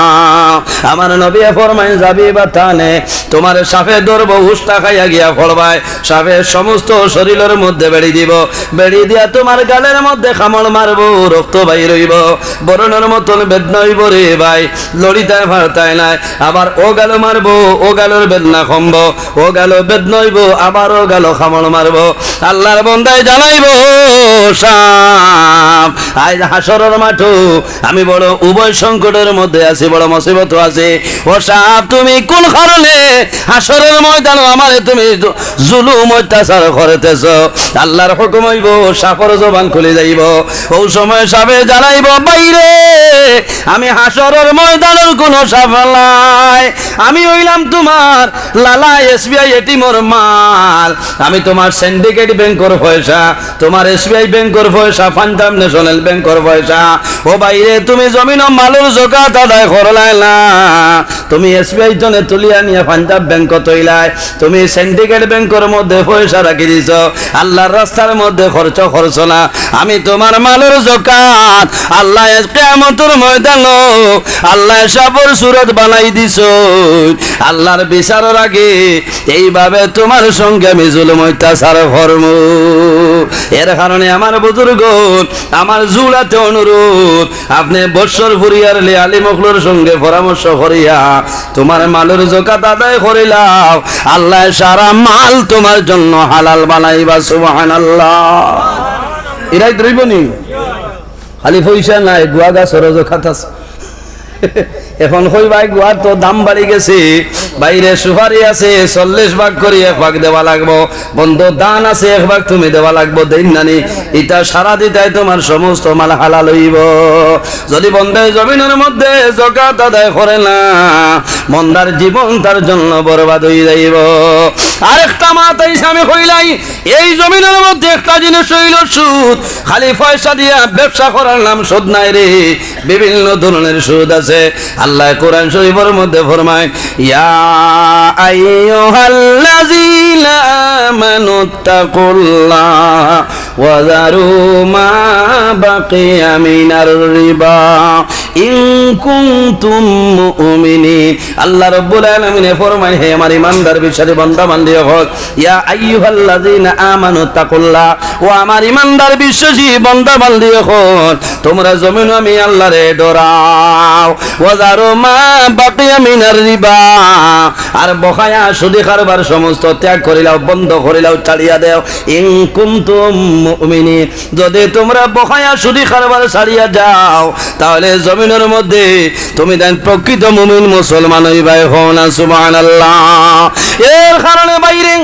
আমার নবী ফরমাইন, যাবি বা তানে, তুমার সাপে ধরবো, হুশটা খাইয়া গিয়া পড়বায়, সাপে সমস্ত শরীরর মধ্যে বেড়ি দিবো, বেড়ি দিয়া তুমার গালর মধ্যে কামড় মারবো, রক্ত বাইর অইবো, বরণর মতন বেদনা অইবো রে ভাই, লড়িতায় পারতায় নায়। আবার অউ গালো মারবো, অউ গালর বেদনা কমবো, অউ গালো বেদনা অইবো, আবার অউ গালো কামড় মারবো। আল্লার বন্দায় জানাইবো, সাপ, আইজ হাশরর মাঠো আমি বড় উভয় সংকটর মধ্যে আছি, বড় মুসিবতো আছি। ও সাপ, তুমি কুন কারণে হাশরর ময়দানো আমারে তুমি জু-, জুলুম অত্যাচার করিতেছ? আল্লার হুকুম অইবো, সাপর জবান খুলি যাইবো। অউ সময় সাপে জানাইবো, বাইরে, আমি হাশরর ময়দানর কুনু সাপ নায়, আমি অইলাম তুমার লালা এসবিআই এটিএমর মাল, আমি তুমার সিন্ডিকেট ব্যাংকর পয়সা, তুমার এসবিআই ব্যাংকর পয়সা, পাঞ্জাব ন্যাশনাল ব্যাংকর পয়সা। ও বাইরে, তুমি জমিনো মালর জকাত আদায় করলায় না, তুমি এসবিআই তনে তুলিয়া নিয়া পাঞ্জাব ব্যাংকো থইলায়, তুমি সিন্ডিকেট ব্যাংকর মধ্যে পয়সা রাখি দিছ, আল্লার রাস্তার মধ্যে খরচ করছ না। আমি তুমার মালর জকাত, আল্লায় আইজ কিয়ামতর ময়দানো আল্লায় সাপর সুরত বানাই দিছইন। আল্লার বিচারর আগে এইভাবে তুমার সঙ্গে আমি জুলুম অত্যাচার করমু। এর কারণে আমার বুজুর্গন, আমার জুড়াতে অনুরোধ, আপনে বৎসর ফুরিয়ার লে আলিম অকলর সঙ্গে পরামর্শ করিয়া তুমার মালর জকাত আদায় করিলাও, আল্লায় সারা মাল তুমার জন্য হালাল বানাইবা। সুবহানাল্লাহ। ইরাই দ্রইবনি? খালি পয়সা নায়, গুয়া গাছরও জকাত আছে। এখন কইবায়, গুয়ার তো দাম বাড়ি গেছে, বাইরে সুপারি আছে, চল্লিশ ভাগ করি এক ভাগ দেওয়া লাগবো, বন্দো ধান আছে, এক ভাগ তুমি দেওয়া লাগবো, দেইন নানি? ইতা সারা দিতায় তুমার সমস্ত মাল হালাল অইবো। যদি বন্দায় জমিনর মধ্যে জকাত আদায় করে না, বন্দার জীবন তার জন্য বরবাদ অই যাইবো। আরেকটা মাত আইছে, আমি কইলাই, এই জমিনর মধ্যে একটা জিনিস অইলো সুদ। খালি পয়সা দিয়া ব্যবসা করার নাম সুদ নায় রে, বিভিন্ন ধরনের সুদ আছে। আল্লায় কোরআন শরীফর মধ্যে ফরমাইন, ইয়া আইয়ুহাল্লাযীনা আমানুত্তাকুল্লাহা ওয়া যারু মা বাকিয়া মিনার রিবা ইন কুনতুম মুমিনিন। আল্লাহ রাব্বুল আলামিনে ফরমাইন, হে আমার ইমানদার বিশ্বাসী বান্দা বান্দি অকল, ইয়া আইয়ুহাল্লাযীনা আমানুত্তাকুল্লাহ, ও আমার ইমানদার বিশ্বাসী বান্দা বান্দি অকল, তুমরা জমিনো আমি আল্লারে ডরাও। ওয়া যারু মা বাকিয়া মিনার রিবা, আর বকায়া সুদি কারবার সমস্ত ত্যাগ করিলাও, বন্ধ করিলাও, ছাড়িয়া দেও। ইন কুনতুম মুমিনিন, যদি তুমরা বকায়া সুদি কারবার ছাড়িয়া যাও, তাহলে জমিনর মধ্যে তুমি তাইন প্রকৃত মুমিন মুসলমান অইবায়। কও না সুবহানাল্লাহ। এর কারণে বাইরে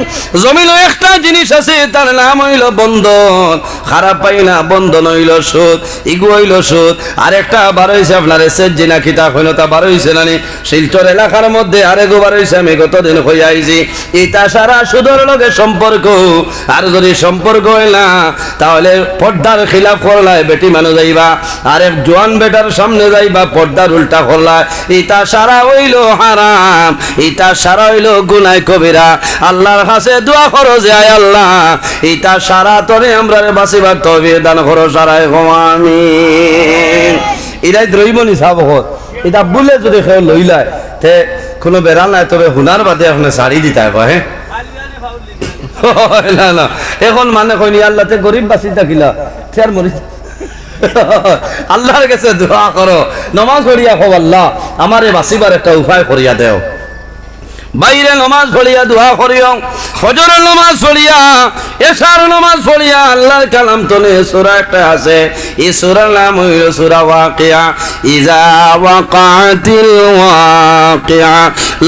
জমিনো একটা জিনিস আছে, তার নাম অইলো বন্ধন। খারাপ পাইও না, বন্ধন অইলো সুদ, ইগু অইলো সুদ। আরেকটা বার অইছে, আপনারে সেজ্জি না কিতা কইন, তা বার অইছে না নি? শিলচর এলাকার মধ্যে আরেকগু বার অইছে, আমি গতদিন কইয়া আইছি। ইতা সারা সুদর লগে সম্পর্ক। আর যদি সম্পর্ক অয় না, তাহলে পর্দার খিলাফ করলায় বেটি মানুষ যাইবা, আর এক জোয়ান বেটার সামনে যাইবা, পর্দার উল্টা করলায়, ইতা সারা অইলো হারাম, ইতা সারা অইলো গুনায় কবিরা। আল্লাহর কাছে দোয়া করো যে, আয় আল্লাহ, ইতা সারা তনে আমরারে বাঁচিবার তৌফিক দান করো, সারায় কও আমিন। ইরাই দ্রইব নিসাব হত। ইতা বুলে যদি কেউ লইলায়, তে কুনু বেড়া নাই, তবে হুনার বাদে আপনে ছাড়ি দিতা অইবো, হে? না, না। এখন মানে কইন, আল্লাহ, তে গরিব বাঁচি থাকিলা, তে আর মরি। আল্লাহর কাছে দোয়া করো, নমাজ পড়িয়া কও, আল্লাহ, আমারে বাঁচিবার একটা উপায় করিয়া দেও। বাইরে নমাজ পড়িয়া দোয়া করিও, ফজরর নমাজ পড়িয়া, এশার নমাজ পড়িয়া, আল্লাহর কালাম তনে সূরা একটা আছে, ই সূরার নাম অইলো সূরা ওয়াকিয়া। ইজা ওয়াকাতিল ওয়াকিয়া,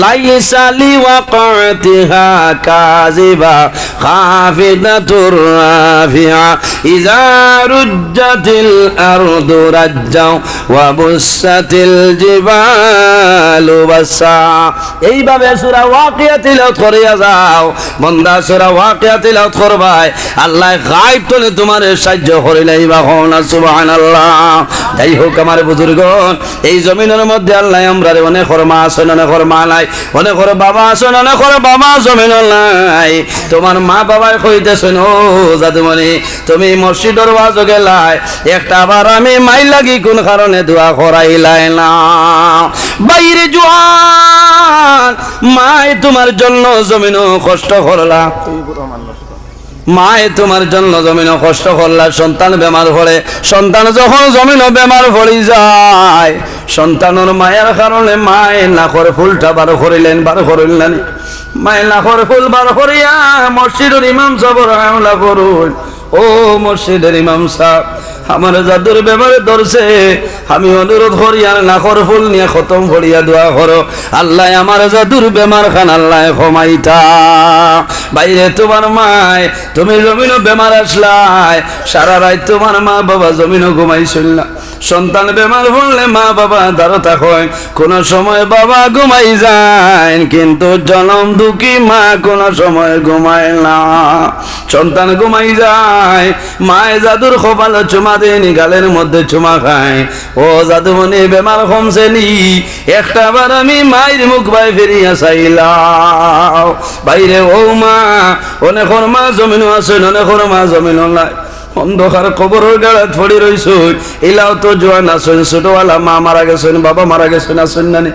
লাইসা লিওয়াকাতিহা কাযিবা, খাফিদাতুর রাফিয়া। ইজা রুজ্জাতিল আরদু রাজ্জা ওয়া বুসসাতিল জিবালু বাসসা। এইভাবে সূরা ওয়াকিয়া তিলাওয়াত করিয়া যাও, বন্দা সূরা ওয়াকিয়া তিলাওয়াত করবায়, আল্লায় গায়েব তনে তুমারে সাহায্য করিলাইবা। কও না সুবহানাল্লাহ। যাই হোক আমার বুজুর্গন, এই জমিনর মধ্যে আল্লায় আমরারে, অনেকর মা আছইন, অনেকর মা নাই, অনেকর বাবা আছইন, অনেকর বাবা জমিনো নাই। তুমার মা বাবায় কইতেছইন, "ও জাদুমণি, তুমি মসজিদর ওয়াজো গেলায়, একটা বার আমি মাইর লাগি কুন কারণে দোয়া করাইলায় না?" বাইরে জোয়ান, মায় তুমার জন্য জমিনো কষ্ট করলা, মায় তুমার জন্য জমিনো কষ্ট করলা, সন্তান বেমার পড়ে, সন্তান যখন জমিনো বেমার পড়ি যায়, সন্তানর মায়ার কারণে মায় নাকর ফুলটা বার করিলাইন, বার করিল না নি? মায় নাকর ফুল বার করিয়া মসজিদর ইমাম সাবর হামলা করইন, "ও মসজিদর ইমাম সাব, আমার জাদুর বেমারে ধরছে, আমি অনুরোধ করিয়ার নাকর ফুল নিয়া খতম পড়িয়া দোয়া করো, আল্লায় আমার জাদুর বেমার খান আল্লায় কমাইতা।" বাইরে তুমার মায়, তুমি জমিনো বেমার আছলায়, সারা রাইত তুমার মা বাবা জমিনো ঘুমাইছইন না। সন্তান বেমার পড়লে মা বাবা দারো থাকইন, কুনু সময় বাবা ঘুমাই যাইন, কিন্তু জনম দুঃখী মা কুনু সময় ঘুমায় না। সন্তান ঘুমাই যায়, মায় জাদুর কপালো চুমা দেয়নি, গালর মধ্যে চুমা খায়। "ও জাদুমণি, বেমার কমছে নি? একটা বার আমি মাইর মুখ বায় ফিরিয়া চাইলাও।" বাইরে ও মা, অনেকর মা জমিনো আছইন, অনেকর মা জমিনো নাই। অন্ধকার কবরর গাড়াত পড়ি রইছইন। ইলাও তো জোয়ান আছইন, ছোটওয়ালা মা মারা গেছইন, বাবা মারা গেছইন, আছইন না নি?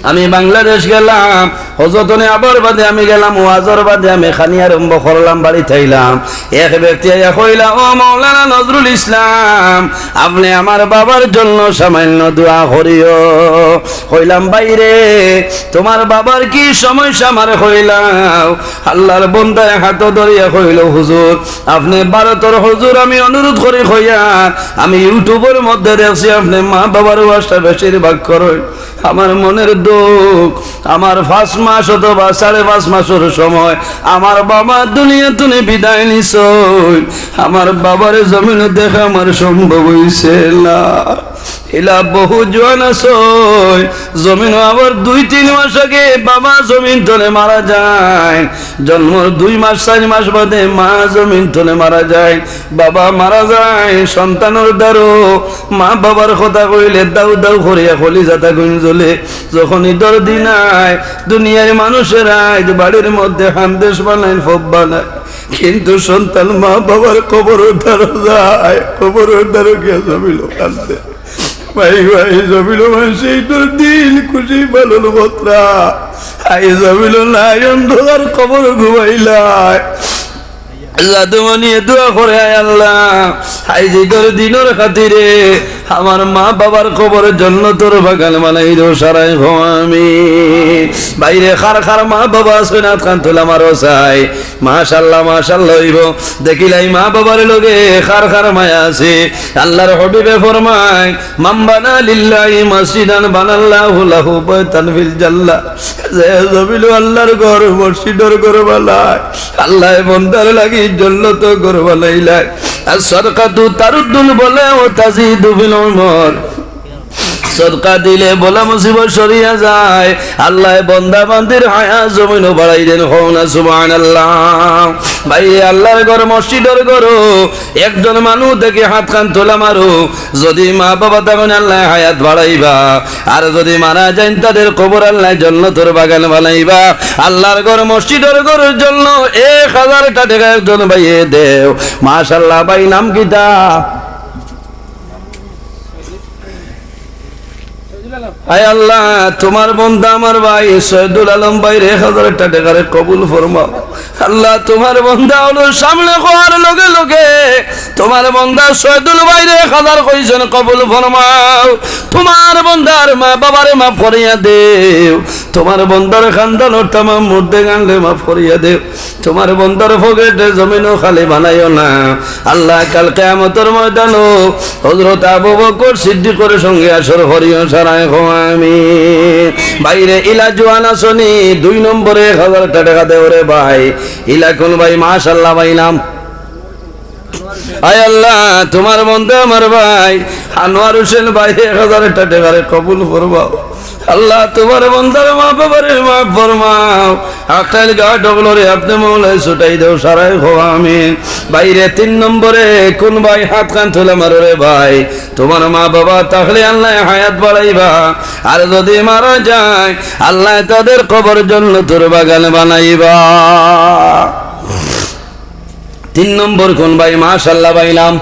আমি বাংলাদেশ গেলাম, হজতনে আবার বাদে আমি গেলাম, ওয়াজর বাদে আমি খানি আরম্ভ করলাম, বাড়িত আইলাম। এক ব্যক্তি আইয়া কইলা, "ও মাওলানা নজরুল ইসলাম, আপনে আমার বাবার জন্য সামান্য দোয়া করিও।" কইলাম, "বাইরে, তুমার বাবার কি সমস্যা আমারে কইলাও?" আল্লার বন্দায় হাতো ধরিয়া কইল, "হুজুর, আপনে ভারতর হুজুর, আমি অনুরোধ করি কইয়ার, আমি YouTube-অর মধ্যে দেখছি আপনে মা বাবার ওয়াজটা বেশিরভাগ করইন। আমার মনের দুঃখ, আমার পাঁচ মাস অথবা সাড়ে পাঁচ মাসর সময় আমার বাবা দুনিয়া তনে বিদায় নিছইন, আমার বাবারে জমিনো দেখা আমার সম্ভব অইছে না।" ইলা বহু জোয়ান আছইন, জমিনো আবার দুই তিন মাস আগে বাবা জমিন তনে মারা যায়, জন্মর দুই মাস চাইর মাস বাদে মা জমিন তনে মারা যায়। বাবা মারা যায়, সন্তানর দারো মা বাবার কথা কইলে দাউ দাউ করিয়া কলিজাটা গুঞ্জলে। যখন ইদর দিন আয়, দুনিয়ার মানুষের আইজ বাড়ির মধ্যে হান্দেশ বানাইন, ফব বানাইন, কিন্তু সন্তান মা বাবার কবরর দারো যায়, কবরর দারো গিয়া জমিনো কান্দে। ভাই, ভাই, জমিনো মানষে ইদর দিন খুশি পালন কররা। আইজ জমিনো নাই, অন্ধকার কবর ঘুমাইলায়। জাদুমণিয়ে দোয়া করে, "আয় আল্লাহ, আইজ ইদর দিনর খাতিরে আমার মা বাবার কবর জন্নতর বাগান বানাই দেও, সারাই কও আমিন।" বাইরে কার কার মা বাবা আছইন, আত খান তুলা মারো চাই। মাশাআল্লাহ, মাশাআল্লাহ অইবো। দেখিলাই মা বাবার লগে কার কার মায়া আছে। আল্লার হাবিবে ফরমায়, "মান বানা লিল্লাহি মাসজিদান বানাল্লাহু লাহু বাইতান ফিল জান্নাহ।" যে জমিনো আল্লার ঘর, মসজিদর ঘর বানায়, আল্লায় বন্দার লাগি জন্নতর ঘর বানাইলায়। আর সদকাতু তারুদ্দুল বালা ওয়া তাজিদু ফিল উমর। সদকা দিলে বালা মুসিবত সরিয়া যায়। আল্লায় বন্দা বান্দির হায়াত জমিনো বাড়াই দেন, কও না সুবহানাল্লাহ। ভাই, আল্লার ঘর, মসজিদর ঘর, একজন মানুষ দেখি আত খান তুলা মারো। যদি মা বাবা থাকইন, আল্লায় হায়াত বাড়াইবা, আর যদি মারা যাইন, তাদের কবর আল্লায় জন্নতর বাগান বানাইবা। আল্লার ঘর, মসজিদর ঘরর জন্য এক হাজারটা টেকা একজন ভাইয়ে দেও। মাশাআল্লাহ। ভাই, নাম কিতা? আয় আল্লাহ, তুমার বন্দা আমার ভাই সৈয়দুল আলম ভাইর এক হাজারটা টেকারে কবুল ফরমাও। আল্লাহ, তুমার বন্দা অকলর সামনে কওয়ার লগে লগে তুমার বন্দা সৈয়দুল ভাইর এক হাজার কইছইন কবুল ফরমাও। তুমার বন্দার মা বাবারে মাফ করিয়া দেও। তুমার বন্দার খানদানর তামাম মুর্দেগানরে মাফ করিয়া দেও। তুমার বন্দার পকেটে জমিনও খালি বানাইও না। আল্লাহ, কাল কিয়ামতর ময়দানো হযরত আবু বকর সিদ্দিকর সঙ্গে হাশর করিও, সারাই কও আমিন। ভাইরে, ইলা জোয়ান আছনি, দুই নম্বরে এক হাজারটা টেকা দেও রে ভাই। ইলা কুন ভাই? মাশাআল্লাহ ভাই, নাম? আয় আল্লাহ, তুমার বন্দা আমার ভাই আনোয়ার হোসেন ভাই এক হাজার টেকারে কবুল ফরমাও। আল্লাহ, তুমার বন্দার মা বাবারে মাফ ফরমাও। আক্তাইল ঘাট অকলরে আপনে মৌলায় ছুটাই দেও, সারায় কও আমিন। ভাইরে, তিন নম্বরে কুন ভাই? হাত খান তুলা মারো রে ভাই। তুমার মা বাবা থাকলে আল্লায় হায়াত বাড়াইবা, আর যদি মারা যায় আল্লায় তাদের কবর জন্নতর বাগান বানাইবা। তিন নম্বর কুন ভাই? মাশাআল্লাহ পাইলাম।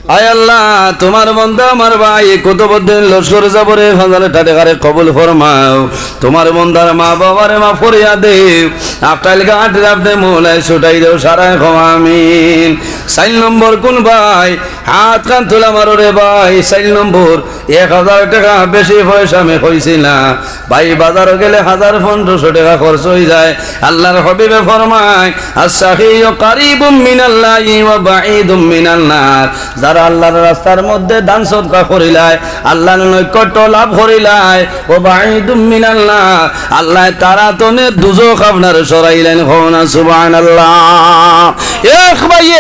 আয় আল্লাহ, তুমার বন্দা আমার ভাই কুতুবউদ্দিন লস্কর সাবরে এক হাজার টেকারে কবুল ফরমাও। তুমার বন্দার মা বাবারে মাফ করিয়া দেও। আক্তাইল ঘাটরে আপনে মৌলায় ছুটাই দেও, সারায় কও আমিন। চাইর নম্বর কুন ভাই? হাত খান তুলা মারো রে ভাই। চাইর নম্বর, এক হাজার টেকা বেশি পয়সা আমি কইছি না ভাই, বাজারো গেলে হাজার পনেরোশো টেকা খরচ অইযায়। আল্লার হাবিবে ফরমায়, "আস-সাখিয়্যু কারীবুম মিনাল্লাহি ওয়া বাঈদুম মিনান নার।" যারা আল্লার রাস্তার মধ্যে দান সদকা করিলায়, আল্লার নৈকট্য লাভ করিলায়, ওয়া বাঈদুম মিনান নার, আল্লায় তারা তনে দুজখ আপনারে সরাইলাইন। কও না সুবহানাল্লাহ। এক ভাইয়ে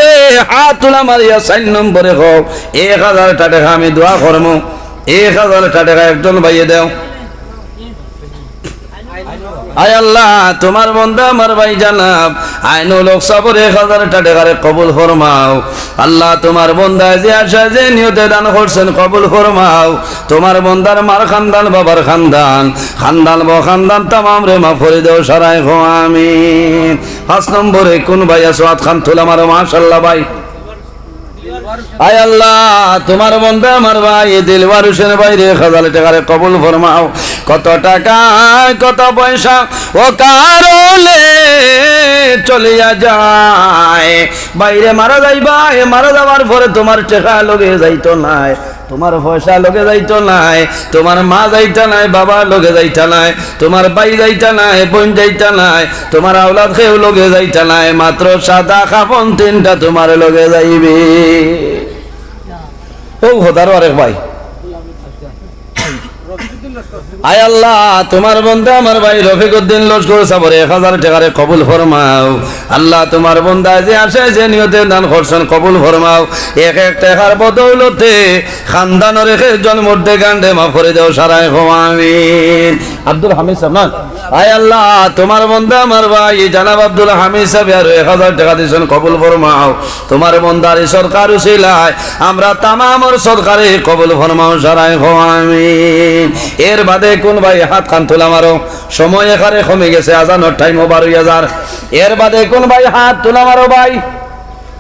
হাত তুলা মারিয়া চাইর নম্বরে কও, এক হাজার টেকা আমি দোয়া করমু। এক হাজার টেকা একজন ভাইয়ে দেও। আয় আল্লাহ, তুমার বন্দা আমার ভাই জনাব আইনুল হক সাবরে এক হাজার টেকারে কবুল ফরমাও। আল্লাহ, তুমার বন্দায় যে আশায় যে নিয়তে দান করছইন কবুল ফরমাও। তুমার বন্দার মার খান্দান, বাবার খান্দান, খান্দান বখান্দান তামামরে মাফ করি দেও, সারায় কও আমিন। পাঁচ নম্বরে কুন ভাই আছো? আত খান তুলা মারো, মাশাআল্লাহ ভাই। আয় আল্লাহ, তুমার বন্দা আমার ভাই দিলওয়ার হোসেন ভাইরে এক হাজার টেকারে কবুল ফরমাও। কত টেকা, কত পয়সা অকারণে চলিয়া যায়। ভাইরে মারা যাইবায়, মারা যাওয়ার পরে তুমার টেকা লগে যাইতো নায়, তুমার পয়সা লগে যাইতো নায়, তুমার মা যাইতা নায়, বাবা লগে যাইতা নায়, তুমার ভাই যাইতা নায়, বইন যাইতা নায়, তুমার আওলাদ কেউ লগে যাইতা নায়, মাত্র সাদা কাফন তিনটা তুমার লগে যাইবে। ও খোদার আরেক ভাই। আয় আল্লাহ, তুমার বন্দা আমার ভাই রফিকুদ্দিন লস্কর সাবরে এক হাজার টেকারে কবুল ফরমাও। আল্লাহ, তুমার বন্দায় যে আশায় যে নিয়তে দান করছইন কবুল ফরমাও। এক এক টেকার বদৌলতে খান্দানর এক একজন মুর্দেগানরে মাফ করি দেও, সারায় কও আমিন। আব্দুল হামিদ সাব না? আয় আল্লাহ, তুমার বন্দা আমার ভাই জনাব আব্দুল হামিদ সাবে আরো এক হাজার টেকা দিছইন, কবুল ফরমাও। তুমার বন্দার ই সদকার উসিলায় আমরা তামামর সদকারে কবুল ফরমাও, সারায় কও আমিন। এর বাদে কুন ভাই? আত খান তুলা মারো, সময় একেবারে কমি গেছে, আজানর টাইমও বার অইয়া যার। এর বাদে কুন ভাই? আত তুলা মারো ভাই।